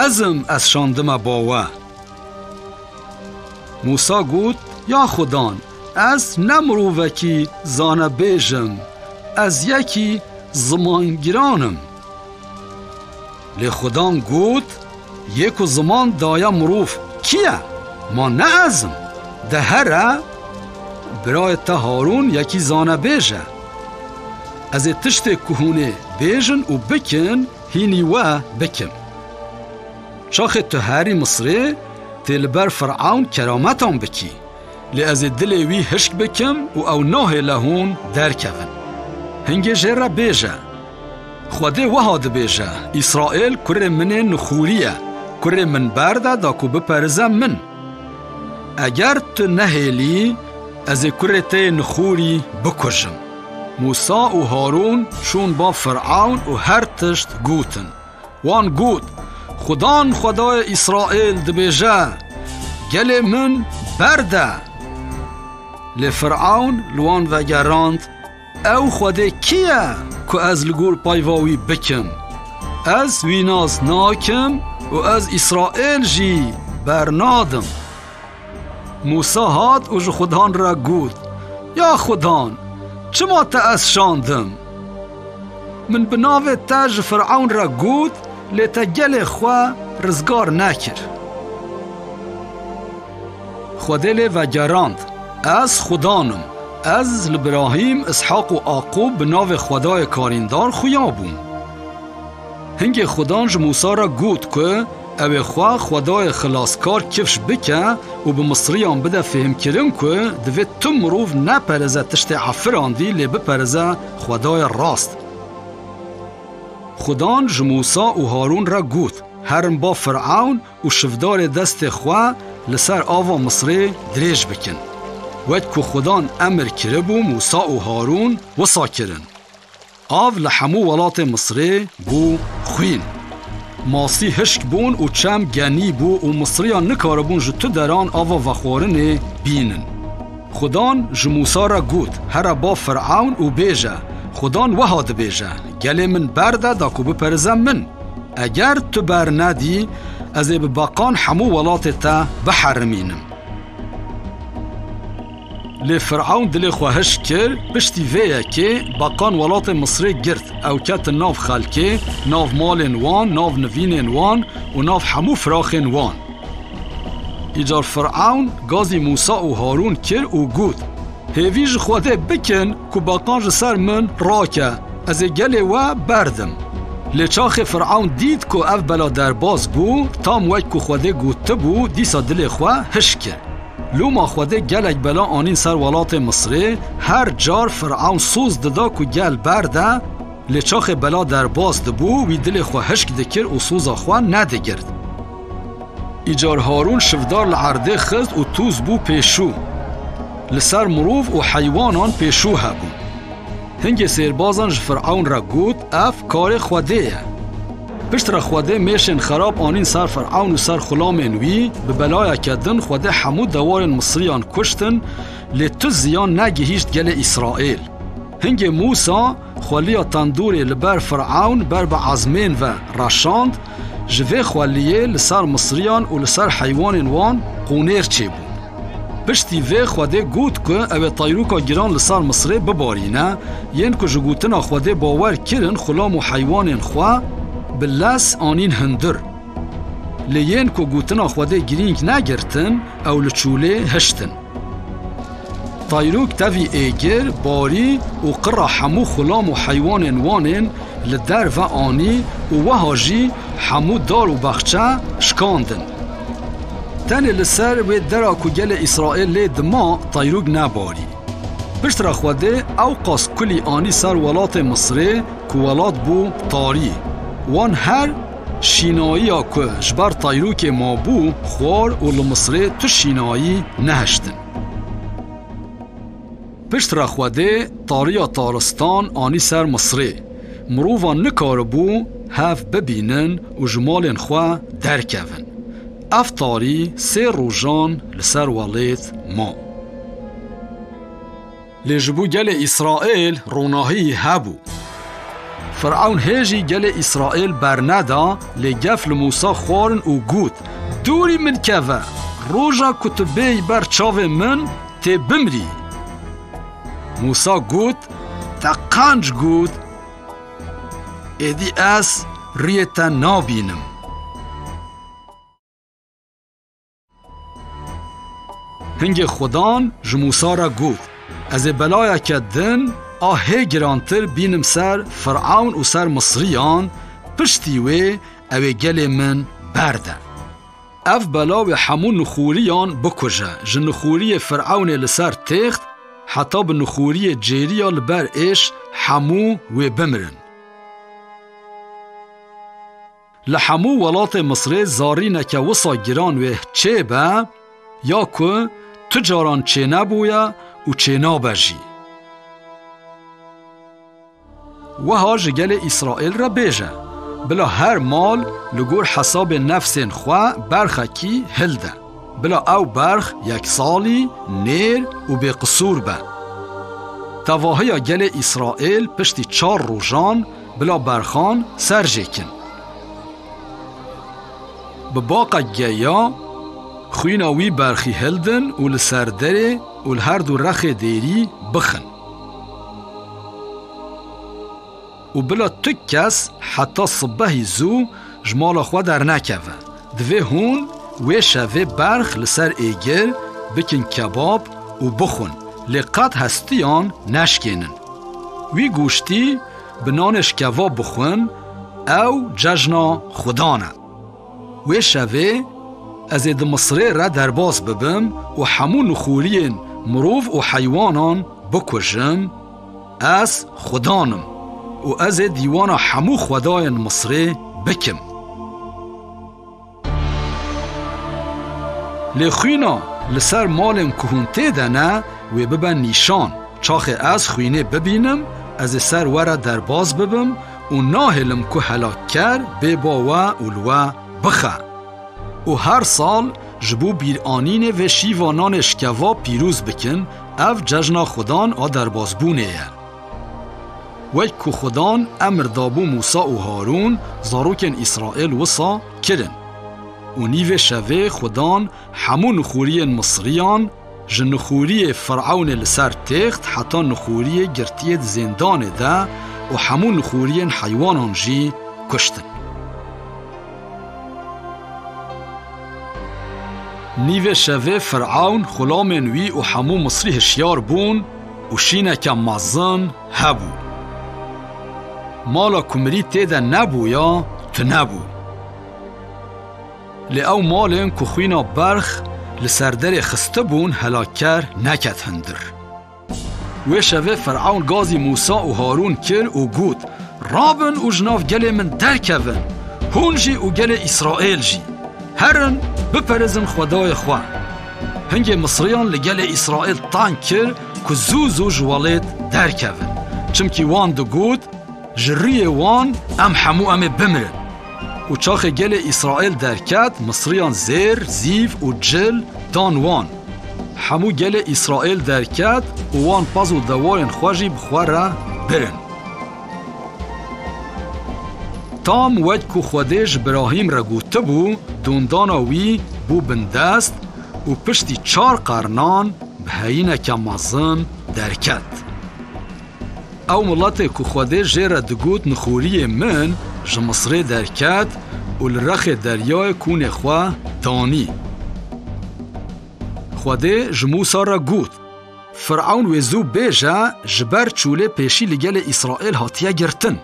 Ez im, ez şandime ba we. Mûsa got, Ya Xudan, ez ne mirovekî zanebêj im, ez yekî zimangiran im. Lê Xudan got, Yê ku ziman daye mirov kî ye? Ma ne ez im? De here, birayê te Harûn yekî zanebêj e. Ez ê tiştê ku hûn ê bêjin û bikin, hînî we bikim. Çaxê tu herî Misrê, tê li ber Firewn kerametan bikî. Lê ez ê dilê wî hişk bikim û ew nahêle hûn derkevin. Hingê jê re bêje, Xwedê wiha dibêje, Îsraîl kurê min ê nixûrî ye, kurê min berde da ku biperize min. Eger tu nehêlî, ez ê kurê te yê nixûrî bikujim. Mûsa û Harûn çûn ba Firewn û her tişt gotin. Wan got, Xudan Xwedayê Îsraîl dibêje, Gelê min berde. Lê Firewn li wan vegerand, Ew Xwedê kî ye ku ez li gor peyva wî bikim? Ez wî nas nakim û ez Îsraîl jî bernadim. Mûsa hat û ji Xudan re got, Ya Xudan, çima te ez şandim? Min bi navê te ji Firewn re got, lê te gelê xwe rizgar nekir. Xwedê lê vegerand, Ez Xudan im, ez li Birahîm, Îshaq û Aqûb bi navê Xwedayê karîndar xuya bûm. Hingê Xudan ji Mûsa re got ku ew ê xwe Xwedayê xilaskar kifş bike û bi Misriyan bide fêhmkirin ku divê tu mirov nepereze tiştê efirandî, lê bipereze Xwedayê rast. Xudan ji Mûsa û Harûn re got, Herin ba Firewn û şivdarê destê xwe li ser ava Misrê dirêj bikin. Wek ku Xudan emir kiribû, Mûsa û Harûn wisa kirin. Av li hemû welatê Misrê bû xwîn. Masî hişk bûn û çem genî bû û Misriyan nikaribûn ji tu deran ava vexwarinê bînin. Xudan ji Mûsa re got, Here ba Firewn û bêje, Xudan wiha dibêje, Gelê min berde da ku biperize min. Eger tu bernedî, ez ê bi beqan hemû welatê te biherimînim. Lê Firewn dilê xwe hişk kir, piştî vê yekê beqan welatê Misrê girt, ew ketin nav xelkê, nav malên wan, nav nivînên wan û nav hemû firaxên wan. Îcar Firewn gazî Mûsa û Harûn kir û got, Hêvî ji Xwedê bikin ku beqan ji ser min rake, ez ê gelê we berdim. Lê çaxê Firewn dît ku ev bela derbas bû, tam wek ku Xwedê gotibû, dîsa dilê xwe hişk kir. Loma Xwedê gelek bela anîn ser welatê Misrê, her car Firewn soz dida ku gel berde, lê çaxê bela derbas dibû, wî dilê xwe hişk dikir û soza xwe nedigirt. Îcar Harûn şivdar li erdê xist û tûz bû pêşû. Li ser mirov û heywanan pêşû hebû. Hingê sêrbazan ji Firewn re got, Ev karê Xwedê ye. Piştre Xwedê mêşên xerab anîn ser Firewn û ser xulamên wî, bi belayeke din Xwedê hemû dewarên Misriyan kuştin, lê tu ziyan negihîşt gelê Îsraîl. Hingê Mûsa xweliya tendûrê li ber Firewn ber bi ezmên ve reşand, Ji vê xweliyê li ser Misriyan û li ser heywanên wan qûnêr çêbû. Piştî vê Xwedê got ku ew ê tayrûka giran li ser Misrê bibarîne, yên ku ji gotina Xwedê bawer kirin xulam û heywanên xwe bi lez anîn hundir. Lê yên ku gotina Xwedê girîng negirtin, ew li çûlê hiştin. Tayrûk tevî êgir, barî û qira hemû xulam û heywanên wan ên li derve anî û wiha jî hemû dar û baxçe şikandin. Tenê li ser wê dera ku gelê Îsraîl lê dima tayrûk nebarî. Piştre Xwedê ewqas kulî anî ser welatê Misrê ku welat bû tarî. Wan her şînayiya ku ji ber tayrûkê mabû xwar û li Misrê tu şînayî nehiştin. Piştre Xwedê tariya taristan anî ser Misrê. Mirovan nikaribû hev bibînin û ji malên xwe derkevin. Ev tarî sê rojan li ser welêt ma. Lê ji bo gelê Îsraîl ronahî hebû. Firewn hê jî gelê Îsraîl berneda, lê gef li Mûsa xwarin û got, "Dûrî min keve, roja ku tu bêyî ber çavê min, tê bimrî." Mûsa got, "Te qenc got, êdî ez riyê te nabînim." Hingê Xudan ji Mûsa re got, "Ez ê belayeke din a hê girantir bînim ser Firewn û ser Misriyan, piştî wê ew ê gelê min berde. Ev bela wê hemû nixûriyan bikuje, ji nixûriyê Firewnê li ser têxt heta bi nixûriyê cêriya li ber êş hemû wê bimirin." Li hemû welatê Misrê zarîneke wisa giran wê çêbe, ya ku tu caran çênebûye û çênabe jî. Wiha ji gelê Îsraîl re bêje, bila her mal li gor hesabê nefsên xwe berxekî hilde. Bila ew berx yeksalî, nêr û bêqisûr be. Tevahiya gelê Îsraîl piştî çar rojan bila berxan serjêkin. Bi baqek geya xwîna wî berxî hildin û li ser derê û li her du rexê dêrî bixin. Û bila tu kes heta sibehî zû ji mala xwe dernekeve. Divê hûn wê şevê berx li ser êgir bikin kebab û bixwin, lê qet hestiyan neşkênin. Wî goştî bi nanê şkeva bixwin, ew cejna Xudan e. Wê şevê ez ê di Misrê re derbas bibim û hemû nixûriyên mirov û heywanan bikujim. Ez Xudan im û ez ê dîwana hemû xwedayên Misrê bikim. Lê xwîna li ser malên ku hûn tê de ne, wê bibe nîşan. Çaxê ez xwînê bibînim, ez ê ser we re derbas bibim û nahêlim ku helakker bê ba we û li we bixe. Û her sal ji bo bîranînê vê şîva nanê şkeva pîroz bikin, ev cejna Xudan a derbasbûnê ye. Wek ku Xudan emir dabû Mûsa û Harûn, zarokên Îsraîl wisa kirin. Û nîvê şevê Xudan hemû nixûriyên Misriyan, ji nixûriyê Firewnê li ser têxt heta nixûriyê girtiyê di zêndanê de û hemû nixûriyên heywanan jî kuştin. Nîvê şevê Firewn, xulamên wî û hemû Misrî hişyar bûn û şîneke mezin hebû. Mala ku mirî tê de nebûya, tunebû. Lê ew malên ku xwîna berx li ser derê xistibûn, helakker neket hundir. Wê şevê Firewn gazî Mûsa û Harûn kir û got, "Rabin û ji nav gelê min derkevin, hûn jî û gelê Îsraîl jî. Herin, biperêzin xwedayê xwe." Hingê Misriyan li gelê Îsraîl teng kir ku zû zû ji welêt derkevin. Çimkî wan digot, "Ji rûyê wan em hemû em ê bimirin." Û çaxê gelê Îsraîl derket, Misriyan zêr, zîv û cil dan wan. Hemû gelê Îsraîl derket û wan pez û dewarên xwe jî bi xwe re birin. Tam wek ku Xwedê ji Birahîm re gotibû, dondana wî bû bindest û piştî çar qernan bi heyîneke mezin derket. Ew miletê ku Xwedê jê re digot, nixoriyê min, ji Misrê derket û li rexê deryayê kûnê xwe danî. Xwedê ji Mûsa re got, Firewn wê zû bêje, ji ber çûlê pêşî li gelê Îsraîl hatiye girtin.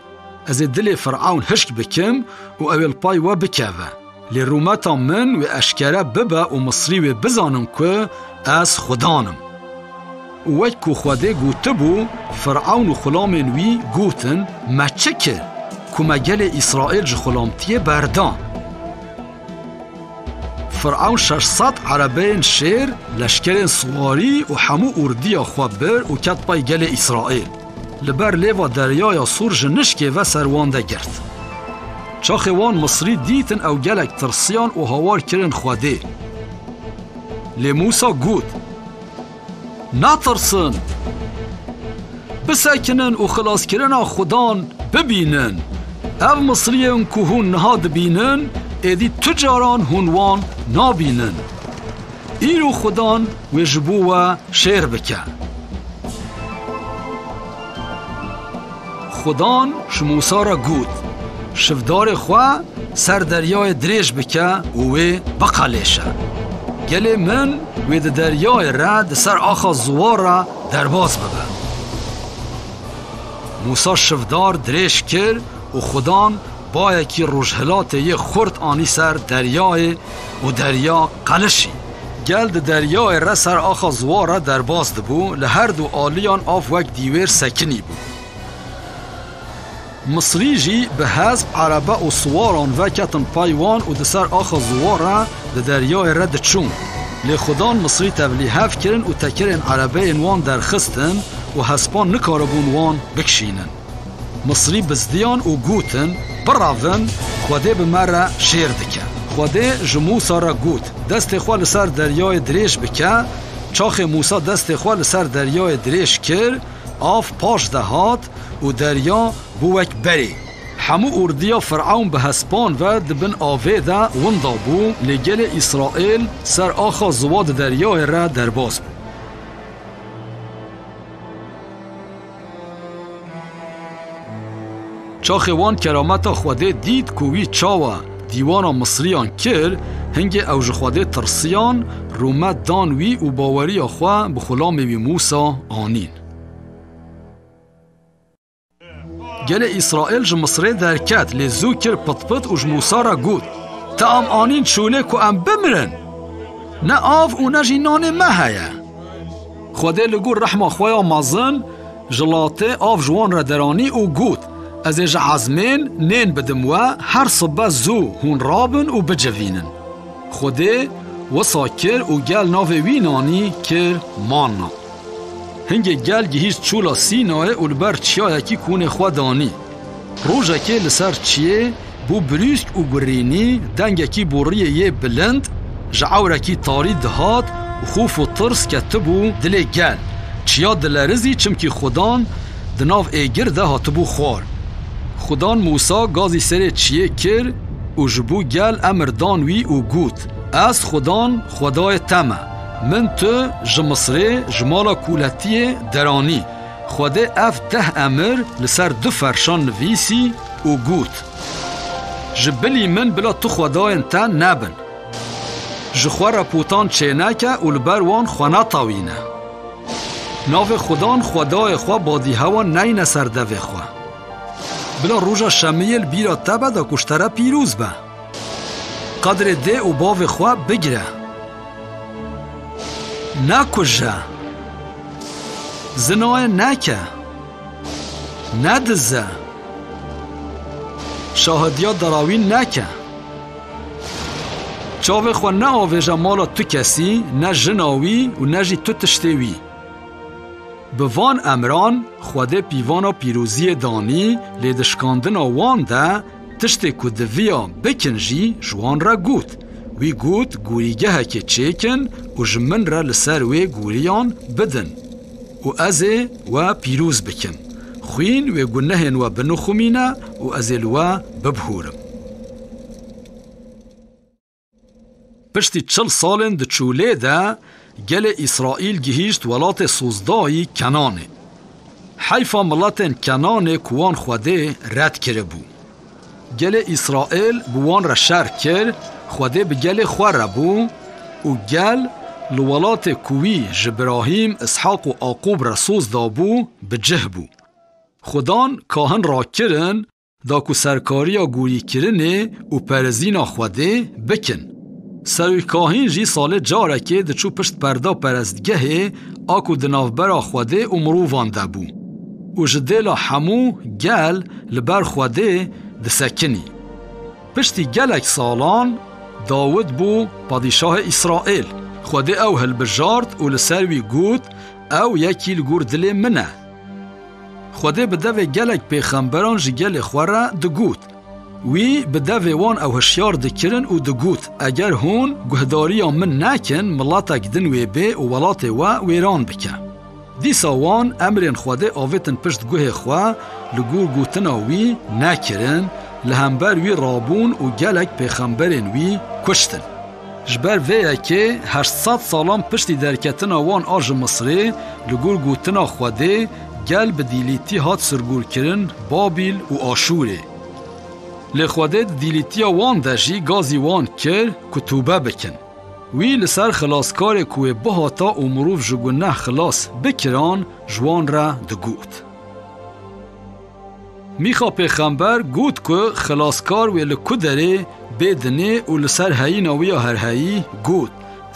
Ez ê dilê Firewn hişk bikim û ew ê li pay we bikeve. Lê rûmeta min wê eşkere bibe û Misrî wê bizanin ku ez Xudan im. Û wek ku Xwedê gotibû, Firewn û xulamên wî gotin, Me çi kir, ku me gelê Îsraîl ji xulamtiyê berdan? Firewn şeş sed erebeyên şêr, leşkerên siwarî û hemû ordiya xwe bir û ket pay gelê Îsraîl. Li ber lêva deryaya Sûr ji nişkê ve ser wan de girt. Çaxê wan Misrî dîtin, ew gelek tirsiyan û hawar kirin Xwedê. Lê Mûsa got, Natirsin! Bisekinin û xilaskirina Xudan bibînin. Ev Misriyên ku hûn niha dibînin, êdî tu caran hûn wan nabînin. Îro Xudan wê ji bo we şêr bike. Xudan ji Mûsa re got, Şivdarê xwe ser deryayê dirêj bike û wê biqelêşe. Gelê min wê di deryayê re di ser axa ziwa re derbas bibe. Mûsa şivdar dirêj kir û Xudan bayekî rojhilatê yê xurt anî ser deryayê û derya qelişî. Gel di deryayê re ser axa ziwa re derbas dibû, li her du aliyan av wek dîwêr sekinî bû. Misrî jî bi hesp, erebe û siwaran ve ketin pay wan û di ser axa ziwa re di deryayê re diçûn. Lê Xudan Misrî tevlîhev kirin û tekerên erebeyên wan derxistin û hespan nikaribûn wan bikişînin. Misrî bizdiyan û gotin, Birevin, Xwedê bi me re şêr dike. Xwedê ji Mûsa re got, Destê xwe li ser deryayê dirêj bike. Çaxê Mûsa destê xwe li ser deryayê dirêj kir, av paş de hat û derya bû wek berê. Hemû ordiya Firewn bi hespan ve di bin avê de winda bû, lê gelê Îsraîl ser axa ziwa di deryayê re derbas bû. Çaxê wan kerameta Xwedê dît ku wî çawa dîwana Misriyan kir, hingê ew ji Xwedê tirsiyan, rûmet dan wî û baweriya xwe bi xulamê wî Mûsa anîn. Gelê Îsraîl ji Misrê derket, lê zû kir pitpit û ji Mûsa re got, Te em anîn çolê ku em bimirin? Ne av û ne jî nanê me heye. Xwedê li gor rehma xwe ya mezin ji latê av ji wan re deranî û got, Ez ê ji ezmên nên bidim we, her sibe zû hûn rabin û bicivînin. Xwedê wisa kir û gel navê wî nanî kir Manna. Hingê gel gihîşt çûla Sînayê û li ber çiyayekî kûnê xwe danî. Rojekê li ser çiyê bû birûsk û gurînî, dengekî boriyê yê bilind ji ewrekî tarî dihat û xof û tirs ketibû dilê gel. Çiya dilerizî, çimkî Xudan di nav êgir de hatibû xwar. Xudan Mûsa gazî serê çiyê kir û ji bo gel emir dan wî û got, Ez Xudan, Xwedayê te me. Min tu ji Misrê, ji mala kûletiyê deranî. Xwedê ev deh emir li ser du ferşan nivîsî û got, Ji bilî min bila tu xwedayên te nebin. Ji xwe re potan çêneke û li ber wan xwe netewîne. Navê Xudan, Xwedayê xwe badîhewan neyne ser devê xwe. Bila roja şemiyê li bîra te be da ku ji te re pîroz be. Qedrê dê û bavê xwe bigire. Nekuje. Zinayê neke. Nedize. Şahidiya derawîn neke. Çavê xwe neavêje mala tu kesî, ne jina wî û ne jî tu tiştê wî. Bi van emran Xwedê pîvana pîroziyê danî, lê di şikandina wan de tiştê ku diviya bikin jî ji wan re got. Wî got, Gorîgehekê çêkin û ji min re li ser wê goriyan bidin û ez ê we pîroz bikim. Xwîn wê gunehên we binixumîne û ez ê li we bibihûrim. Piştî çil salên di çûlê de gelê Îsraîl gihîşt welatê sozdayî Kenanê. Heyfa miletên Kenanê ku wan Xwedê red kiribû. Gelê Îsraîl bi wan re şer kir, Xwedê bi gelê xwe re bû û gel li welatê ku wî ji Birahîm, Îshaq û Aqûb re soz dabû, bi cih bû. Xudan kahin rakirin da ku serkariya gorîkirinê û perezîna Xwedê bikin. Serokahîn jî salê carekê diçû pişt perda perestgehê a ku di navbera Xwedê û mirovan de bû û ji dêla hemû gel li ber Xwedê disekinî. Piştî gelek salan Dawid bû padîşahê Îsraîl. Xwedê ew hilbijart û li ser wî got, Ew yekî li gor dilê min e. Xwedê bi devê gelek pêxemberan ji gelê xwe re digot. Wî bi devê wan ew hişyar dikirin û digot, Eger hûn guhdariya min nekin, miletek din wê bê û welatê we wêran bike. Dîsa wan emrên Xwedê avêtin pişt guhê xwe, li gor gotina wî nekirin, li hember wî rabûn û gelek pêxemberên wî kuştin. Ji ber vê yekê heşt sed salan piştî derketina wan a ji Misrê, li gor gotina Xwedê, gel bi dîlîtî hat sirgûrkirin Babîl û Aşûrê. Lê Xwedê di dîlîtiya wan de jî gazî wan kir ku tûbe bikin. Wî li ser xilaskarê ku wê bihata û mirov ji guneh xilas bikiran, ji wan re digot. Mîxa pêxember got ku xilaskar wê li ku derê bê dinê û li ser heyîna wî ya herheyî got,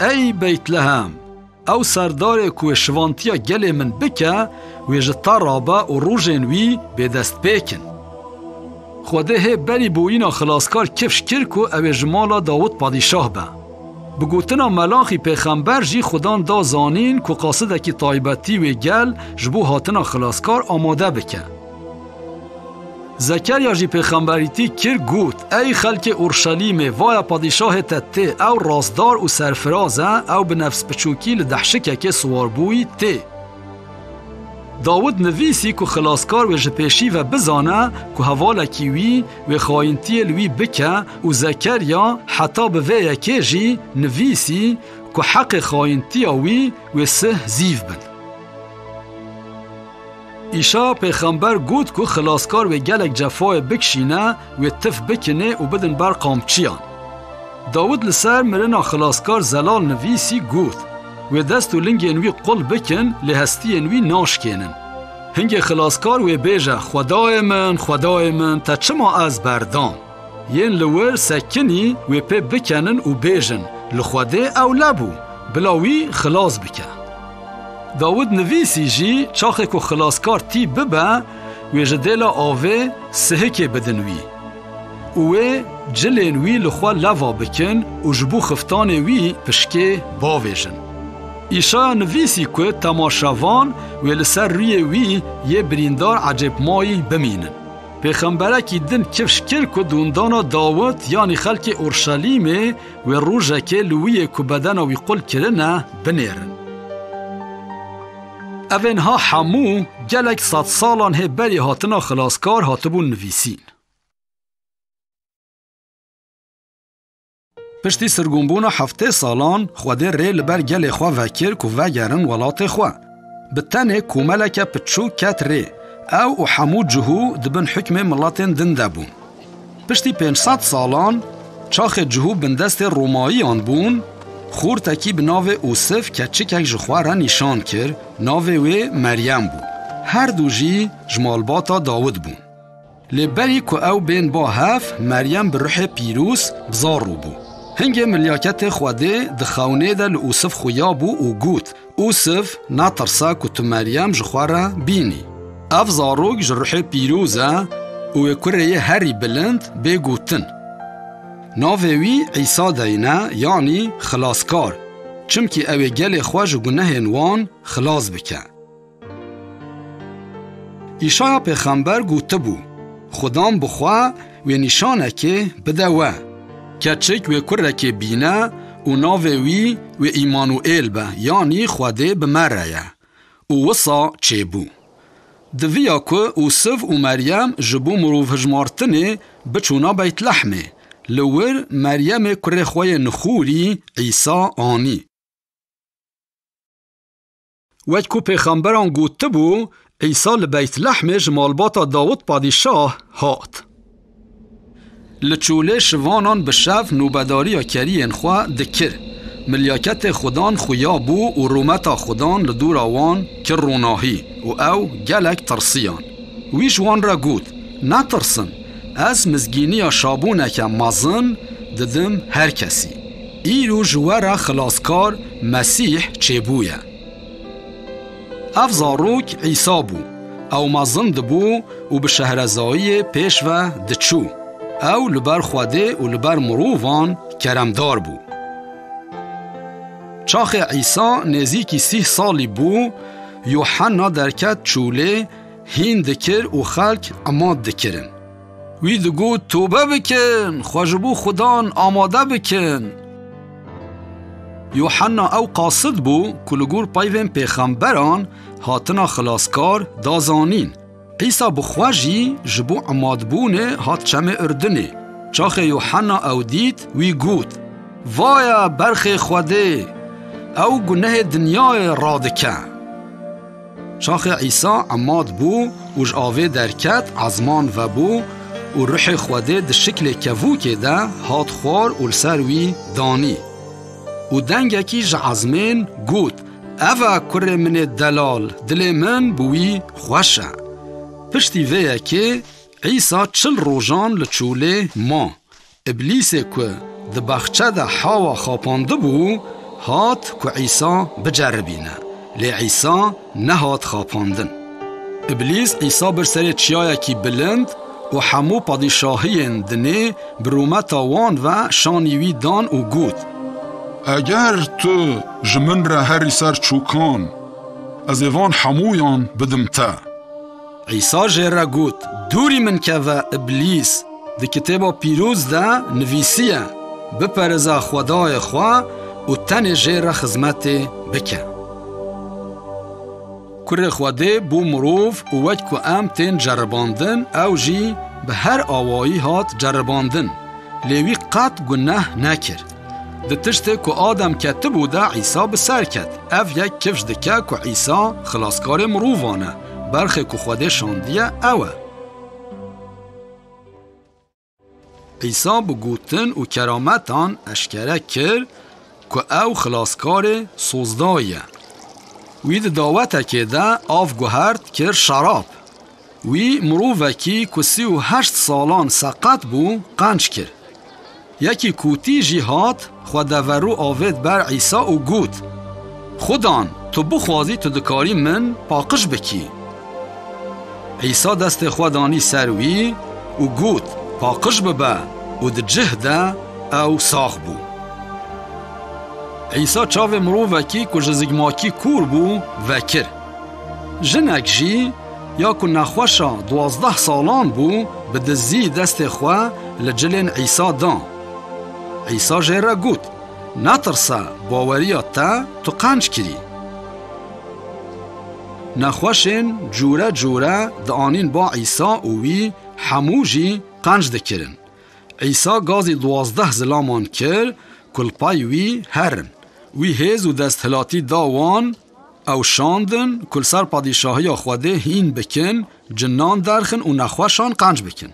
Ey Beytlehem! Ew serdarê ku wê şivantiya gelê min bike, wê ji te rabe û rojên wî bêdestpêk in. Xwedê hê berî boyîna xilaskar kifş kir ku ew ê ji mala Dawid padîşah be. Bi gotina Melaxî pêxember jî Xudan da zanîn ku qasidekî taybetî wê gel ji bo hatina xilaskar amade bike. Zekerya jî pêxemberîtî kir, got, Ey xelkê Urşelîmê, vaya padîşahê te tê, ew rastdar û serfiraz e, ew bi nefsbiçûkî li dehşikekê siwarbûyî tê. Dawid nivîsî ku xilaskar wê ji pêşî ve bizane ku hevalekî wî wê xayintiyê li wî bike û Zekerya heta bi vê yekê jî nivîsî ku heqê xayintiya wî wê sih zîv bin. Îşaya pêxember got ku xilaskar wê gelek cefayê bikişîne, wê tif bikinê û bidin ber qamçiyan. Dawid li ser mirina xilaskar zelal nivîsî got, Wê dest û lingên wî qul bikin, lê hestiyên wî naşkênin. Hingê xilaskar wê bêje, Xwedayê min, Xwedayê min, te çima ez berdam? Yên li wir sekinî wê pê bikenin û bêjin, Li Xwedê ew lebû, bila wî xilas bike. Dawid nivîsî jî, Çaxê ku xilaskar tî bibe, wê ji dêla avê sihikê bidin wî û wê cilên wî li xwe leva bikin û ji bo xiftanê wî pişkê bavêjin. Îşaya nivîsî ku temaşevan wê li ser rûyê wî yê birîndar ecêbmayî bimînin. Pêxemberekî din kifş kir ku dûndana Dawid, yanî xelkê Urşelîmê, wê rojekê li wî yê ku bedena wî qul kirine, binêrin. Evên ha hemû gelek sed salan hê berî hatina xilaskar hatibûn nivîsîn. Piştî sirgûnbûna heftê salan, Xwedê rê li ber gelê xwe vekir ku vegerin welatê xwe. Bi tenê komeleke piçûk ket rê. Ew û hemû cihû di bin hikmê miletên din de bûn. Piştî pênc sed salan, çaxê cihû bindestê Romayiyan bûn, xortekî bi navê Ûsif keçikek ji xwe re nîşan kir, navê wê Meryem bû. Her du jî ji malbata Dawid bûn. Lê berî ku ew bên ba hev, Meryem bi ruhê pîroz bi zarû bû. Hingê milyaketê Xwedê di xewnê de li Ûsif xuya bû û got, Ûsif, netirse ku tu Meryem ji xwe re bînî. Ev zarok ji ruhê pîroz e û wê kurê yê herî bilind bê gotin. Navê wî Îsa deyne, yanî Xilaskar, çimkî ew ê gelê xwe ji gunehên wan xilas bike. Îşaya pêxember gotibû, Xudan bi xwe wê nîşanekê bide we. Keçik wê kurekê bîne û navê wî wê Îmanuêl be, yanî Xwedê bi me re ye. Û wisa çêbû. Di viya ku Ûsiv û Meryem ji bo mirovhijmartinê biçûna Beytlehmê, li wir Meryemê kurê xwe yê nixûrî Îsa anî. Wek ku pêxemberan gotibû, Îsa li Beytlehmê ji malbata Dawid padîşah hat. Li çolê şivanan bi şev nobedariya keriyên xwe dikir. Milyaketê Xudan xuya bû û rûmeta Xudan li dora wan kir ronahî û ew gelek tirsiyan. Wî ji wan re got, "Netirsin, ez mizgîniya şabûneke mezin didim her kesî. Îro ji we re xilaskar Mesîh çêbûye." Ev zarok Îsa bû. Ew mezin dibû û bi şehrezayiyê pêş ve diçû. Ew li ber Xwedê û li ber mirovan keremdar bû. Çaxê Îsa nêzîkî sîh salî bû, Yuhanna derket çolê, hîn dikir û xelk emad dikirin. Wî digot, "Tobe bikin, xwe ji bo Xudan amade bikin." Yuhanna ew qasid bû ku li gor peyvên pêxemberan hatina xilaskar da zanîn. Îsa bi xwe jî ji bo emadbûnê hat çemê Urdinê. Çaxê Yuhanna ew dît, wî got, "Vaye berxê Xwedê, ew gunehê dinyayê radike." Çaxê Îsa emad bû û ji avê derket, ezman vebû û ruhê Xwedê di şiklê kevokê de hat xwar û li ser wî danî. Û dengekî ji ezmên got, "Ev e kurê min ê delal, dilê min bi wî xweş e." Piştî vê yekê Îsa çil rojan li çolê ma. Îblîsê ku di baxçe de Hawa xapandibû, hat ku Îsa biceribîne. Lê Îsa nehat xapandin. Îblîs Îsa bir serê çiyayekî bilind û hemû padîşahiyên dinê bi rûmeta wan ve şanî wî dan û got, "Eger tu ji min re herî ser çûkan, ez ê van hemûyan bidim te." Îsa jê re got, "Dûrî min keve, Îblîs! Di Kitêba Pîroz de nivîsiye, 'Biperêze Xwedayê xwe û tenê jê re xizmetê bike.'" Kurê Xwedê bû mirov û wek ku em tên ceribandin, ew jî bi her awayî hat ceribandin. Lê wî qet guneh nekir. Di tiştê ku Adem ketibû de Îsa bi ser ket. Ev yek kifş dike ku Îsa xilaskarê mirovan e. Berxê ku Xwedê şandiye ew e. Îsa bi gotin û kerametan eşkere kir ku ew xilaskarê sozdayî ye. Wî di dawetekê de av guhert kir şerab. Wî mirovekî ku sî û heşt salan seqet bû, qenc kir. Yekî kûtî jî hat, xwe deverû avêt ber Îsa û got, "Xudan, tu bixwazî, tu dikarî min paqij bikî." Îsa destê xwe danî ser wî û got, "Paqij bibe," û di cih de ew sax bû. Îsa çavê mirovekî ku ji zikmakî kûr bû, vekir. Jinek jî, ya ku nexweşa duwazdeh salan bû, bi dizî destê xwe li cilên Îsa da. Îsa jê re got, "Netirse, baweriya te tu qenc kirî." Nexweşên cûre cûre dianîn ba Îsa û wî hemû jî qenc dikirin. Îsa gazî duwazdeh zilaman kir ku li pey wî herin. Wî hêz û desthilatî da wan, ew şandin ku li ser padîşahiya Xwedê hîn bikin, cinan derxin û nexweşan qenc bikin.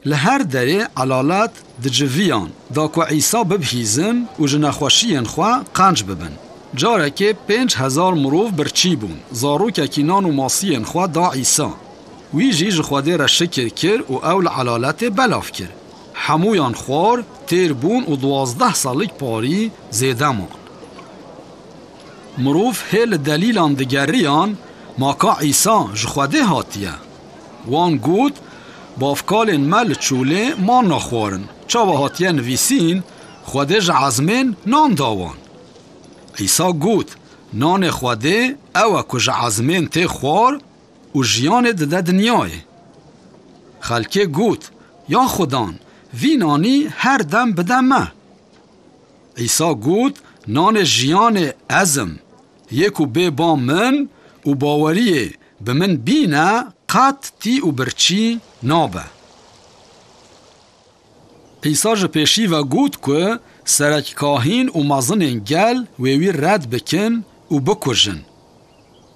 Li her derê elalet diciviyan da ku Îsa bibihîzin û ji nexweşiyên xwe qenc bibin. Carekê pênc hezar mirov birçî bûn. Zarokekî nan û masiyên xwe da Îsa. Wî jî ji Xwedê re şikir kir û ew li elaletê belav kir. Hemûyan xwar, têr bûn û duwazdeh salig parî zêde man. Mirov hê li delîlan digeriyan, "Ma ka Îsa ji Xwedê hatiye?" Wan got, "Bavkalên me li çolê manna xwarin. Çawa hatiye nivîsîn, 'Xwedê ji ezmên nan da wan'?" Îsa got, "Nanê Xwedê ew e ku ji ezmên tê xwar û jiyanê dide dinyayê." Xelkê got, "Ya Xudan, vî nanî her dem bide me." Îsa got, "Nanê jiyanê ez im. Yê ku bê ba min û baweriyê Bi min bîne qet tî û birçî nabe. Îsa ji pêşî ve got ku serekkahîn û mezinên gel wê wî red bikin û bikujin.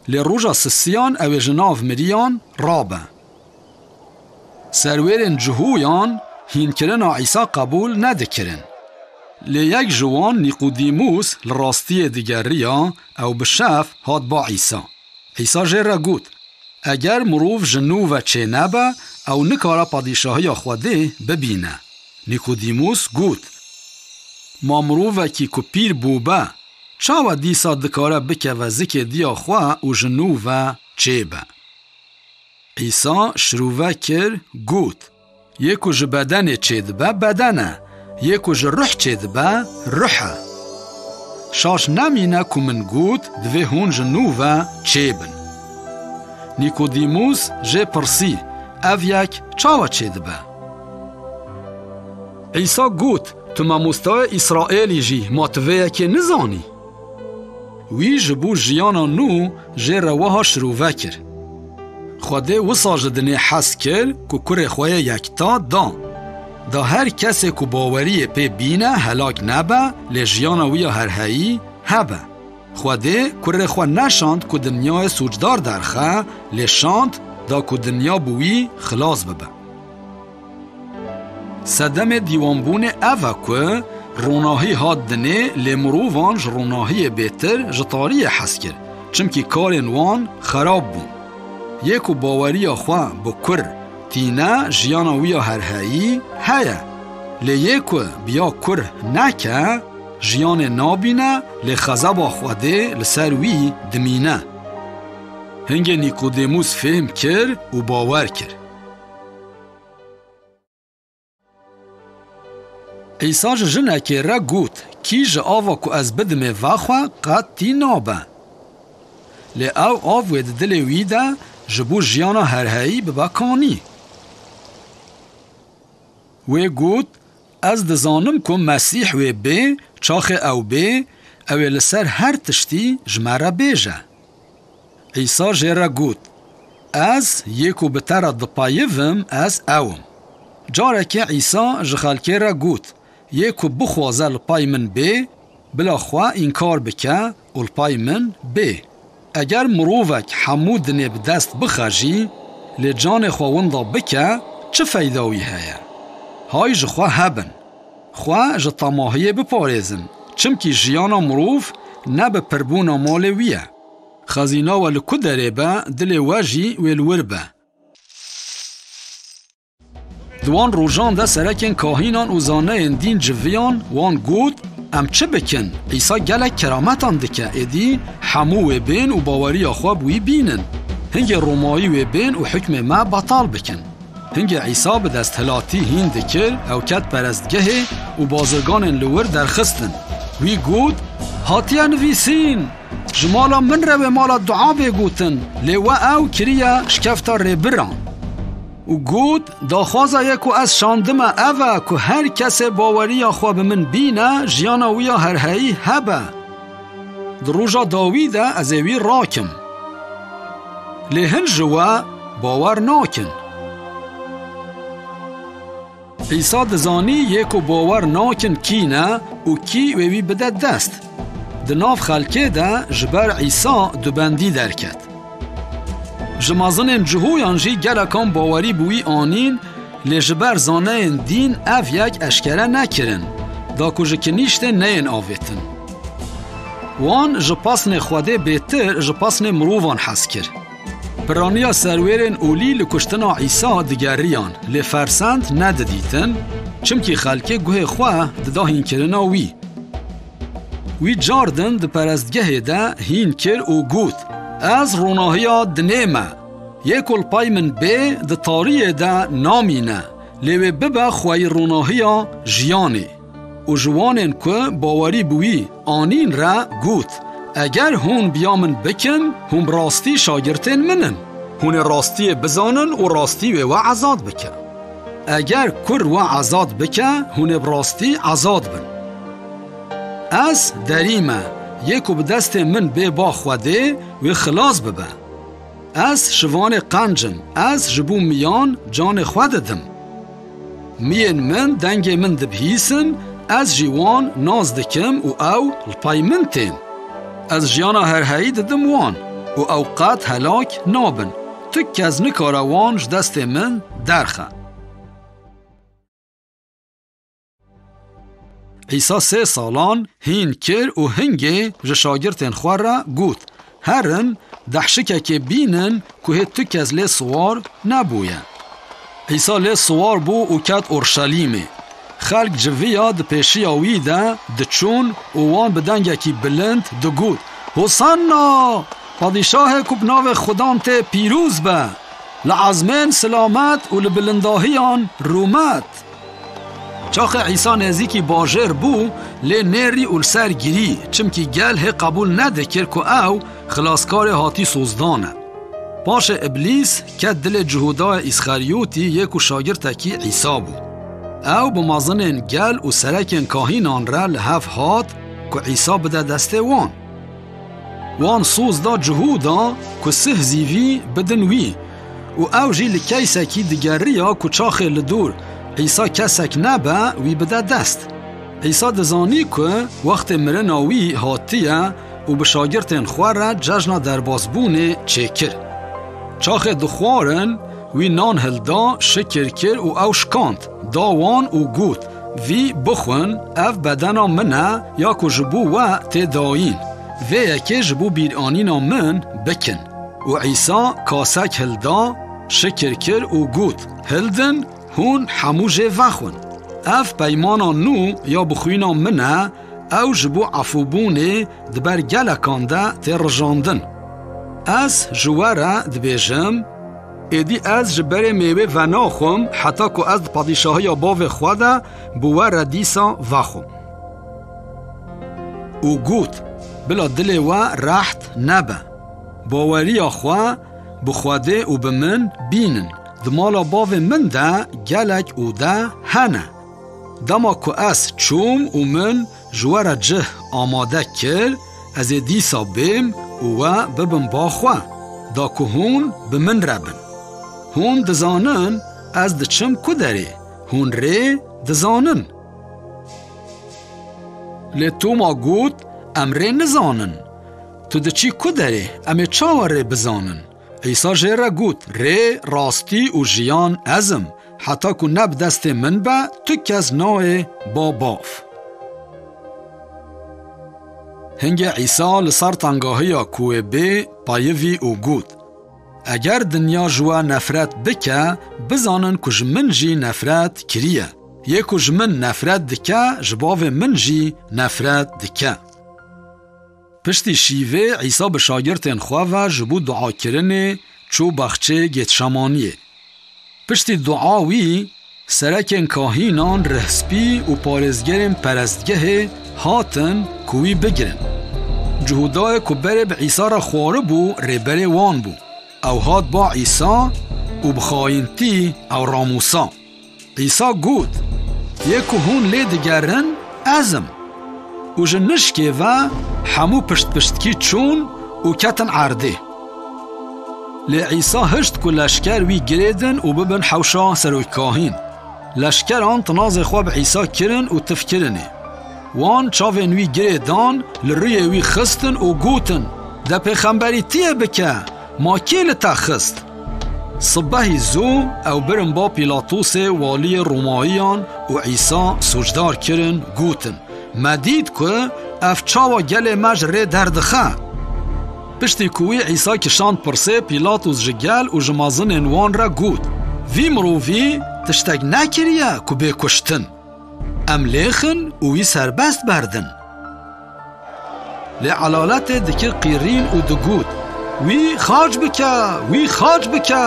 Lê roja sisiyan ew ê ji nav miriyan rabe. Serwêrên cihûyan hînkirina Îsa qebûl nedikirin. Lê yek ji wan Nîqodîmûs li rastiyê digeriya, ew bi şev hat ba Îsa. Îsa jê re got, Eger mirov ji nû ve çênebe, ew nikare padîşahiya Xwedê bibîne. Nîqodîmûs got, Ma mirovekî ku pîr bûbe, çawa dîsa dikare bikeve zikê diya xwe û ji nû ve çêbe? Îsa şirove kir, got, Yê ku ji bedenê çêdibe, beden e, yê ku ji ruh çêdibe, ruh e. Şaş nemîne ku min got, divê hûn ji nû ve çêbin. Nîkodîmûs jê pirsî, Ev yek çawa çêdibe? Îsa got, Tu mamostayê Îsraêlî jî, ma tu vê yekê nizanî? Wî ji bo jiyana nû jê re wiha şirove kir, Xwedê wisa ji dinê hez kir ku kurê xwe yê yekta da. Da her kesê ku baweriyê pê bîne helak nebe, lê jiyana wî ya herheyî hebe. Xwedê kurê xwe neşand ku dinyayê sûcdar derxe, lê şand da ku dinya bi wî xilas bibe. Sedemê dîwanbûnê ev e ku ronahî hat dinê, lê mirovan ji ronahiyê bêtir ji tariyê hez kir, çimkî karên wan xerab bûn. Yê ku baweriya xwe bi kur tîne, jiyana wî ya herheyî heye. Lê yê ku bi ya kur neke, jiyanê nabîne, lê xezeba Xwedê li ser wî dimîne. Hingê Nîkodêmûs fêm kir û bawer kir. Îsa ji jinekê re got, Kî ji ava ku ez bidimê vexwe, qet tî nabe. Lê ew av wê di dilê wî de ji bo jiyana herheyî bibe kanî. Wê got, Ez dizanim ku Mesîh wê bê, çaxê ew bê, ew ê li ser her tiştî ji me re bêje. Îsa jê re got, Ez yê ku bi te re dipeyivim, ez ew im. Carekê Îsa ji xelkê re got, Yê ku bixwaze li pey min bê, bila xwe înkar bike û li pey min bê. Eger mirovek hemû dinê bi dest bixe jî, lê canê xwe winda bike, çi feyda wî heye? Hay ji xwe hebin. Xwe ji temahiyê biparêzin, çimkî jiyana mirov ne bi pirbûna malê wî ye. Xezîna we li ku derê be, dilê we jî wê li wir be. Di wan rojan de serekên kahînan û zaneyên dîn civiyan, wan got, Em çi bikin? Îsa gelek kerametan dike, êdî hemû wê bên û baweriya xwe bi wî bînin. Hingê Romayî wê bên û hukmê me betal bikin. Hingê Îsa bi desthilatî hîn dikir, ew ket perestgehê û bazirganên li wir derxistin. Wî got, Hatiye nivîsîn, Ji mala min re wê mala dua bê gotin, lê we ew kiriye şikefta rêbiran. Û got, Daxwaza yê ku ez şandime ev e ku her kesê baweriya xwe bi min bîne, jiyana wî ya herheyî hebe. Di roja dawî de ez ê wî rakim. Lê hin ji we bawer nakin. Îsa dizanî yê ku bawer nakin kî ne û kî wê wî bide dest. Di nav xelkê de ji ber Îsa dubendî derket. Ji mezinên cihûyan jî gelekan bawerî bi wî anîn, lê ji ber zaneyên dîn ev yek eşkere nekirin, da ku ji kinîştê neyên avêtin. Wan ji pesnê Xwedê bêtir ji pesnê mirovan hez kir. Piraniya serwêrên olî li kuştina Îsa digeriyan, lê fersend nedidîtin, çimkî xelkê guhê xwe dida hînkirina wî. Wî cardin di perestgehê de hîn kir û got, Ez ronahiya dinê me. Yê ku li pey min bê, di tariyê de namîne, lê wê bibe xweyî ronahiya jiyanê. Û ji wanên ku bawerî bi wî anîn re got, Eger hûn biya min bikin, hûn bi rastî şagirtên min in. Hûn ê rastiyê bizanin û rastî wê we ezad bike. Eger kur we ezad bike, hûn ê bi rastî ezad bin. Ez derî me, yê ku bi destê min bê ba Xwedê, wê xilas bibe. Ez ji vanê qenc im, ez ji bo miyan canê xwe didim. Miyên min dengê min dibihîsin, ez jî wan nas dikim û ew li pey min tên. Ez jiyana herheyî didim wan û ew qet helak nabin. Tu kes nikare wan ji destê min derxe. Îsa sê salan hîn kir û hingê ji şagirtên xwe re got, Herin, dehşikekê bînin ku hê tu kes lê siwar nebûye. Îsa lê siwar bû û ket Orşelîmê. Xelk civiya di pêşiya wî de diçûn û wan bi dengekî bilind digot, Hosanna! Padîşahê ku bi navê Xudan tê pîroz be! Li ezmên silamet û li bilindahiyan rûmet! Çaxê Îsa nêzîkî bajêr bû, lê nêrî û li ser girî, çimkî gel hê qebûl nedikir ku ew xilaskarê hatî sozdan e. Paşê Îblîs ket dilê Cihûdayê Îsxeriyotî yê ku şagirtekî Îsa bû. Ew bi mezinên gel û serekên kahînan re li hev hat ku Îsa bide destê wan. Wan soz da Cihûda ku sih zîvî bidin wî û ew jî li keysekî digeriya ku çaxê li dor Îsa kesek nebe wî bide dest. Îsa dizanî ku wextê mirina wî hatiye û bi şagirtên xwe re cejna derbasbûnê çêkir. Çaxê dixwarin, wî nan hilda, şikir kir û ew şikand, da wan û got, Vî bixwin, ev bedena min e ya ku ji bo we tê dayîn. Vê yekê ji bo bîranîna min bikin. Û Îsa kasek hilda, şikir kir û got, Hildin, hûn hemû jê vexwin. Ev peymana nû ya bi xwîna min e, ew ji bo efûbûnê di ber gelekan de tê rijandin. Ez ji we re dibêjim, êdî ez ji berê mêwê venaxwim, heta ku ez di padîşahiya Bavê xwe de bi we re dîsa vexwim. Û got, Bila dilê we reht nebe. Baweriya xwe bi Xwedê û bi min bînin. Di mala Bavê min de gelek ode hene. Dema ku ez çûm û min ji we re cih amade kir, ez ê dîsa bêm û we bibim ba xwe, da ku hûn bi min re bin. Hûn dizanin ez diçim ku derê, hûn rê dizanin. Lê Toma got, Em rê nizanin. Tu diçî ku derê, em ê çawa rê bizanin? Îsa jê re got, Rê, rastî û jiyan ez im. Heta ku ne bi destê min be, tu kes nayê ba Bav. Hingê Îsa li ser tengahiya kuwê bê peyivî û got, Eger dinya ji we nefret bike, bizanin ku ji min jî nefret kiriye. Yê ku ji min nefret dike, ji Bavê min jî nefret dike. Piştî şîvê Îsa bi şagirtên xwe ve ji bo duakirinê çû baxçê Gêtşemaniyê. Piştî dua wî, serekên kahînan, rihspî û parêzgerên perestgehê hatin ku wî bigirin. Cihûdayê ku berê bi Îsa re xwaribû, rêberê wan bû. Ew hat ba Îsa û bi xayîntî ew ramûsa. Îsa got, Yê ku hûn lê digerin, ez im. Û ji nişkê ve hemû piştpiştkî çûn û ketin erdê. Lê Îsa hişt ku leşker wî girêdin û bibin hewşa serokkahîn. Leşkeran tinazê xwe bi Îsa kirin û tifkirinê. Wan çavên wî girê dan, li rûyê wî xistin û gotin, De pêxemberîtiyê bike, ma kî li te xist? Sibehî zû ew birin ba Pîlatosê, waliyê Romayiyan û Îsa sûcdar kirin, gotin, Me dît ku ev çawa gelê me ji rê derdixe. Piştî ku wî Îsa kişand pirsê, Pîlatos ji gel û ji mezinên wan re got, Vî mirovî tiştek nekiriye ku bê kuştin. Em lêxin û wî serbest berdin. Lê elaletê dikir qîrîn û digot, Wî xaç bike, wî xaç bike!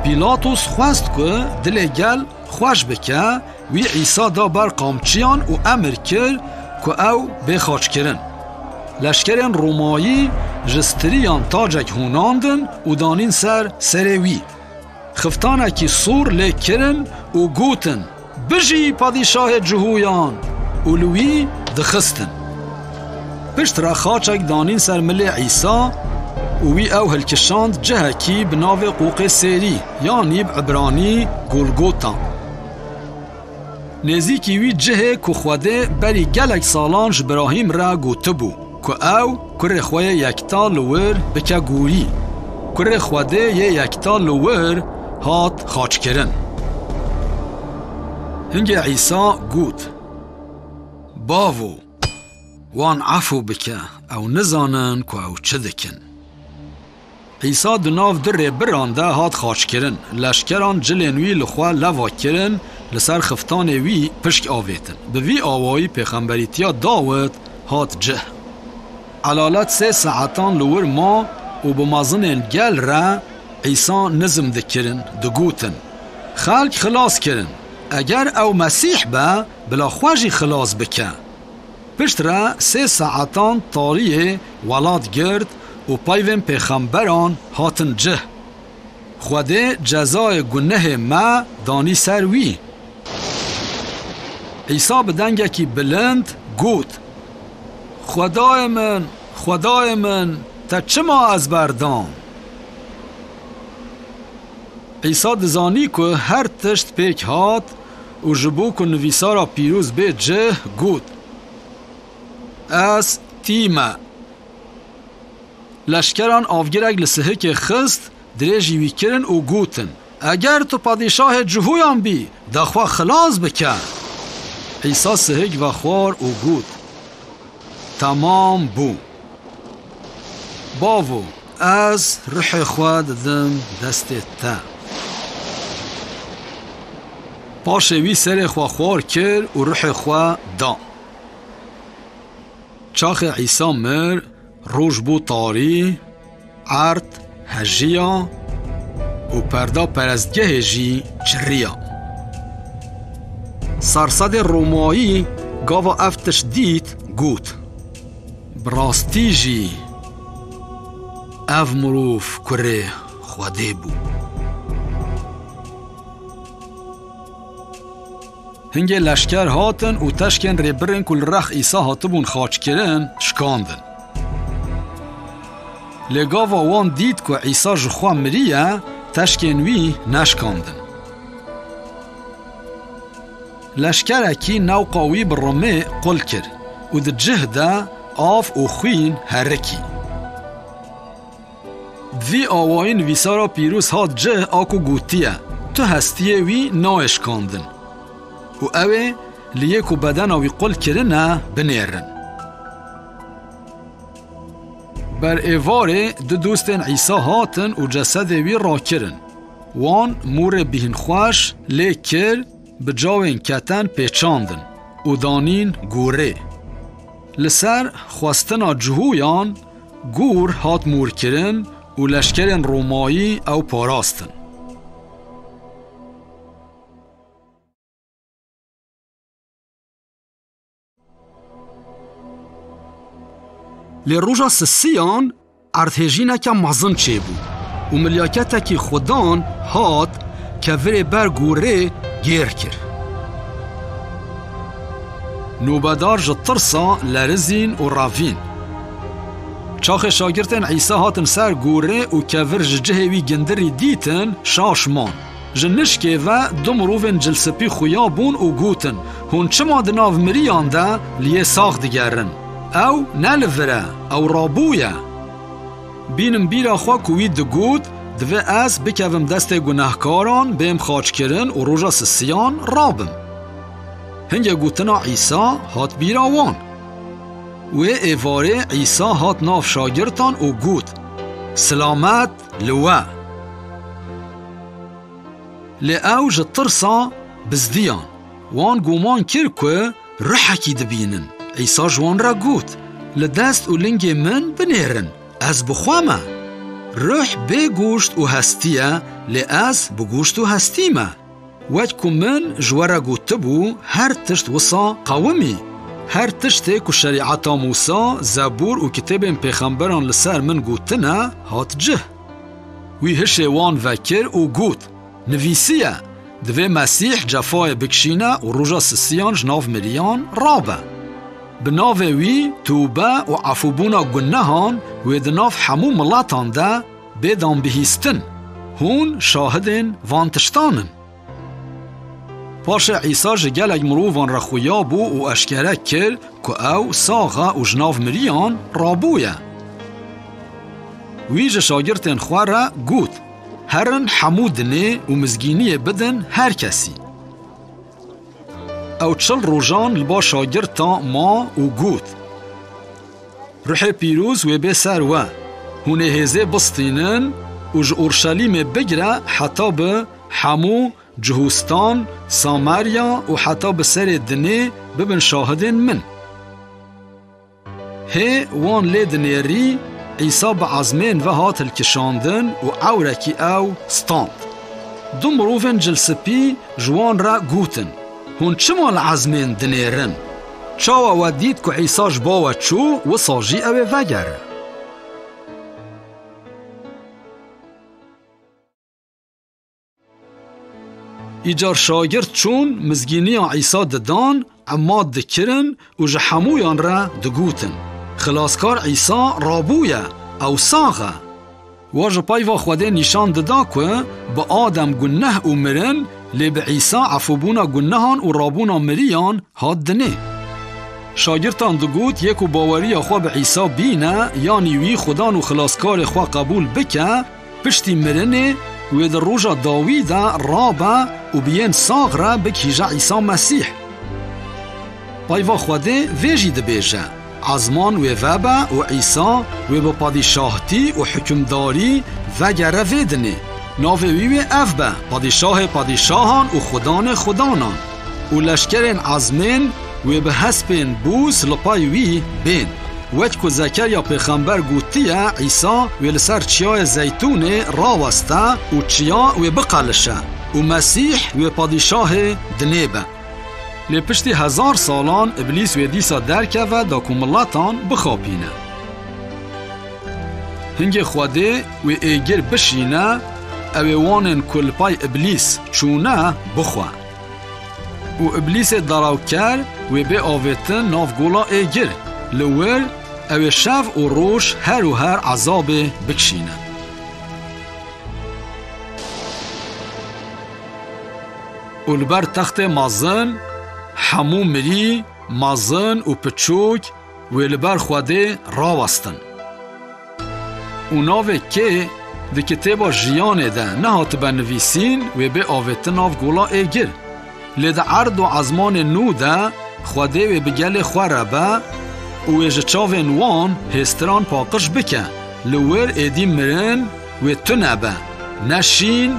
Pîlatos xwest ku dilê gel xweş bike, wî Îsa da ber qamçiyan û emir kir ku ew bê xaçkirin. Leşkerên Romayî ji stiriyan tacek hûnandin û danîn ser serê wî. Xiftanekî sor lê kirin û gotin, Bijî padîşahê Cihûyan! Û li wî dixistin. Pişt re xaçek danîn ser milê Îsa û wî ew hilkişand cihekî bi navê Qoqê Sêrî, yanî bi ibranî Golgota. Nêzîkî wî cihê ku Xwedê berî gelek salan ji Birahîm re gotibû, ku ew kurê xwe yê yekta li wir bike gorî. Kurê Xwedê yê yekta li wir hat xaçkirin. Hingê Îsa got, Bavo, wan efû bike, ew nizanin ku ew çi dikin. Îsa di nav du rêbiran de hat xaçkirin. Leşkeran cilên wî li xwe leva kirin, li ser xiftanê wî pişk avêtin. Bi vî awayî pêxemberîtiya Dawid hat cih. Elalet sê saetan li wir ma û bi mezinên gel re Îsa nizm dikirin, digotin, Xelk xilas kirin. Eger ew Mesîh be, bila xwe jî xilas bike. Piştre sê saetan tariyê welat girt û peyvên pêxemberan hatin cih. Xwedê cezayê gunehê me danî ser wî. Îsa bi dengekî bilind got, Xwedayê min, Xwedayê min, te çima ez berdam? Îsa dizanî ku her tişt pêk hat û ji bo ku nivîsara pîroz bê cih, got, Ez tî me. Leşkeran avgirek li sihikê xist, dirêjî wî kirin û gotin, Eger tu padîşahê Cihûyan bî, de xwe xilas bike. Îsa sihik vexwar û got, Temam bû. Bavo, ez ruhê xwe didim destê te. Paşê wî serê xwe xwar kir û ruhê xwe da. Çaxê Îsa mir, roj bû tarî, erd hejiya û perda perestgehê jî çiriya. Sersedê Romayî gava ev tişt dît, got, Bi rastî jî ev mirov kurê Xwedê bû. Hingê leşker hatin û teşkên rêbirin ku li rex Îsa hatibûn xaçkirin, şikandin. Lê gava wan dît ku Îsa ji xwe miriye, teşkên wî neşikandin. Leşkerekî newqa wî bi rimê qul kir û di cih de av û xwîn herikî. Bi vî awayî nivîsara pîroz hat cih a ku gotiye, Tu hestiyê wî nayê şikandin û ew ê li yê ku bedena wî qul kirine binêrin. Ber êvarê du dostên Îsa hatin û cesedê wî rakirin. Wan mûrê bîhnxweş lê kir, bi cawên keten pêçandin û danîn gorê. Li ser xwestina Cihûyan gor hat mûrkirin û leşkerên Romayî ew parastin. Lê roja sisiyan erdhêjîneke mezin çêbû û milyaketekî Xudan hat kevirê ber gorê gêr kir. Nûbedar ji tirsa lerizîn û revîn. Çaxê şagirtên Îsa hatin ser gorê û kevir ji cihê wî gindirî dîtin, şaş man. Ji nişkê ve du mirovên cilspî xuya bûn û gotin, Hûn çima di nav miriyan de li yê sax digerin? Ew ne li vir e, ew rabûye. Bînim bîra xwe ku wî digot, Divê ez bikevim destê gunehkaran, bêm xaçkirin û roja sisiyan rabim. Hingê gotina Îsa hat bîra wan. Wê êvarê Îsa hat nav şagirtan û got, Silamet li we. Lê ew ji tirsa bizdiyan. Wan guman kir ku ruhekî dibînin. Îsa ji wan re got, Li dest û lingê min binêrin, ez bi xwe me. Ruh bê goşt û hestî ye, lê ez bi goşt û hestî me. Wek ku min ji we re gotibû, her tişt wisa qewimî. Her tiştê ku şerîeta Mûsa, Zebûr û kitêbên pêxemberan li ser min gotine, hat cih. Wî hişê wan vekir û got, Nivîsiye, Divê Mesîh cefayê bikişîne û roja sisiyan ji nav miriyan rabe. Bi navê wî tûbe û efûbûna gunehan wê di nav hemû miletan de bê danbihîstin. Hûn şahidên van tiştan in. Paşê Îsa ji gelek mirovan re xuya bû û eşkere kir ku ew sax e û ji nav miriyan rabûye. Wî ji şagirtên xwe re got, Herin hemû dinê û mizgîniyê bidin her kesî. Ew çil rojan li ba şagirta ma û got, Ruhê Pîroz wê bê ser we. Hûn ê hêzê bistînin û ji Orşelîmê bigire heta bi hemû Cihûstan, Samarya û heta bi serê dinê bibin şahidên min. Hê wan lê dinêrî, Îsa bi ezmên ve hat hilkişandin û ewrekî ew stand. Du mirovên cilspî ji wan re gotin, Hûn çima li ezmên dinêrin? Çawa we dît ku Îsa ji bo we çû, wisa jî ew ê vegere? Îcar şagirt çûn, mizgîniya Îsa didan, emat dikirin û ji hemûyan re digotin, Xilaskar Îsa rabûye, ew sax e. Wa ji peyva Xwedê nîşan dida ku bi Adem guneh û mirin, lê bi Îsa efûbûna gunehan û rabûna miriyan hat dinê. Şagirtan digot, Yê ku baweriya xwe bi Îsa bîne, yanî wî Xudan û Xilaskarê xwe qebûl bike, piştî mirinê wê di roja dawî de rabe û bi yên sax re bigihîje Îsa Mesîh. Peyva Xwedê vê jî dibêje, Ezman wê vebe û Îsa wê bi padîşahtî û hukimdarî vegere vê dinê. Navê wî wê ev be, Padîşahê padîşahan û Xudanê xudanan. Û leşkerên ezmên wê bi hespên bûs li pey wî bên. Wek ku Zekerya pêxember gotiye, Îsa wê li ser çiyayê Zeytûnê raweste û çiya wê biqelişe û Mesîh wê padîşahê dinê be. Lê piştî hezar salan Îblîs wê dîsa derkeve da ku miletan bixapîne. Hingê Xwedê wê êgir bişîne, ew ê wanên ku li pey Îblîs çûne bixwe. Û Îblîsê derawker wê bê avêtin nav gola êgir, li wir ew ê şev û roj her û her ezabê bikişîne. Û li ber textê mezin hemû mirî, mezin û piçûk wê li ber Xwedê rawestin. Û navê kê di kitêba jiyanê de nehatibe nivîsîn, wê bê avêtin nav gola êgir. Lê di erd û ezmanê nû de Xwedê wê bi gelê xwe re be û wê ji çavên wan hêstiran paqij bike, li wir êdî mirin wê tune be, ne şîn,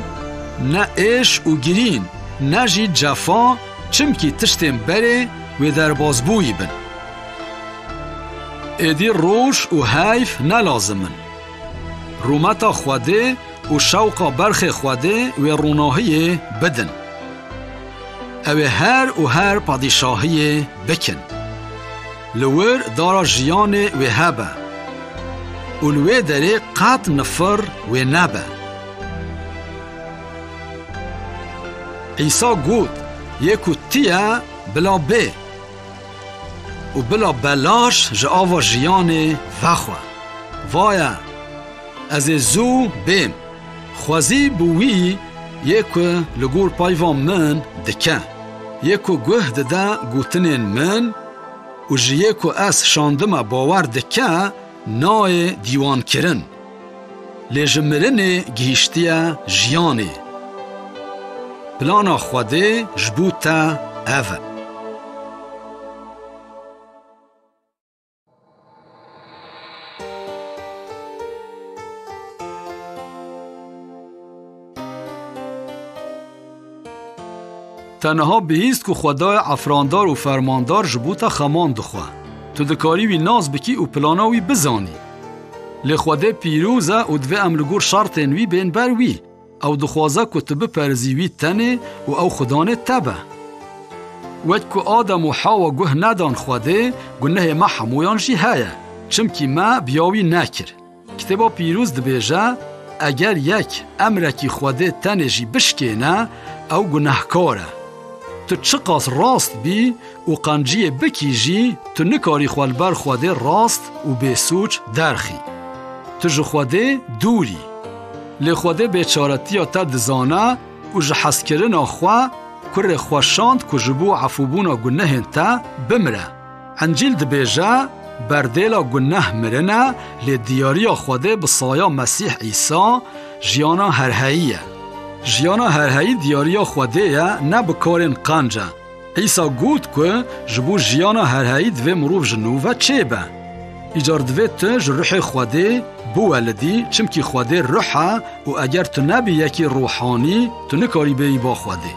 ne êş û girîn, ne jî cefa, çimkî tiştên berê wê derbazbûyî bin. Êdî roj û heyv ne lazim in. Rûmeta Xwedê û şewqa berxê Xwedê wê ronahiyê bidin. Ew ê her û her padîşahiyê bikin. Li wir dara jiyanê wê hebe û li wê derê qet nifir wê nebe. Îsa got, Yê ku tî ye, bila bê û bila belaş ji ava jiyanê vexwe. Vaye, ez ê zû bêm. Xwezî bi wî yê ku li gor peyva min dike, yê ku guh dide gotinên min û ji yê ku ez şandime bawer dike, nayê dîwankirin. Lê ji mirinê gihîştiye jiyanê. Plana Xwedê ji bo te ev e. Te niha bihîst ku Xwedayê efrandar û fermandar ji bo te xeman dixwe. Tu dikarî wî nas bikî û plana wî bizanî. Lê Xwedê pîroz e û divê em li gor şertên wî bên ber wî. Ew dixwaze ku tu biperizî wî tenê û ew Xudanê te be. Wek ku Adem û Hawa guh nedan Xwedê, gunehê me hemûyan jî heye, çimkî me biya wî nekir. Kitêba Pîroz dibêje, Eger yek emrekî Xwedê tenê jî bişkêne, ew gunehkar e. Tu çiqas rast bî û qenciyê bikî jî, tu nikarî xwe li ber Xwedê rast û bêsûc derxî. Tu ji Xwedê dûr î. Lê Xwedê bêçaretiya te dizane û ji hezkirina xwe kurê xwe şand ku ji bo efûbûna gunehên te bimire. Encîl dibêje, berdêla guneh mirin e, lê diyariya Xwedê bi saya Mesîh Îsa jiyana herheyî ye. Jiyana herheyî diyariya Xwedê ye, ne bi karên qenc e. Îsa got ku ji bo jiyana herheyî divê mirov ji nû ve çêbe. Îcar divê tu ji ruhê Xwedê biwelidî, çimkî Xwedê ruh e û eger tu nebî yekî ruhanî, tu nikarî bêyî ba Xwedê.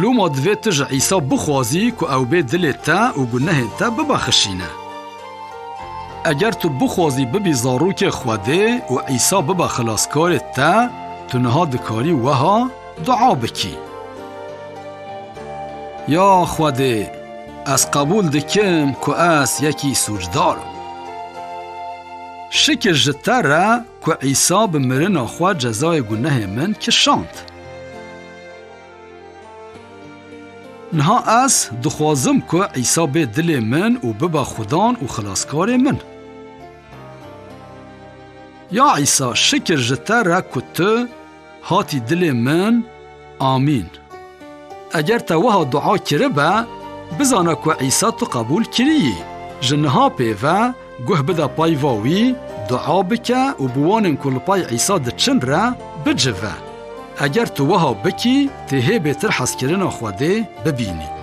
Loma divê tu ji Îsa bixwazî ku ew bê dilê te û gunehên te bibexişîne. Eger tu bixwazî bibî zarokê Xwedê û Îsa bibe xilaskarê te, tu niha dikarî weha dua bikî. Ya Xwedê, ez qebûl dikim ku ez yekî sûcdar im. Şikir ji te re ku Îsa bi mirina xwe cezayê gunehê min kişand. Niha ez dixwazim ku Îsa bê dilê min û bibe Xudan û xilaskarê min. Ya Îsa, şikir ji te re ku tu hatî dilê min. Amîn. Eger te wiha dua kiribe, bizane ku Îsa tu qebûl kiriyî. Ji niha pê ve guh bide peyva wî, dua bike û bi wanên ku li pey Îsa diçin re bicive. Eger tu wiha bikî, tê hê bêtir hezkirina Xwedê bibînî.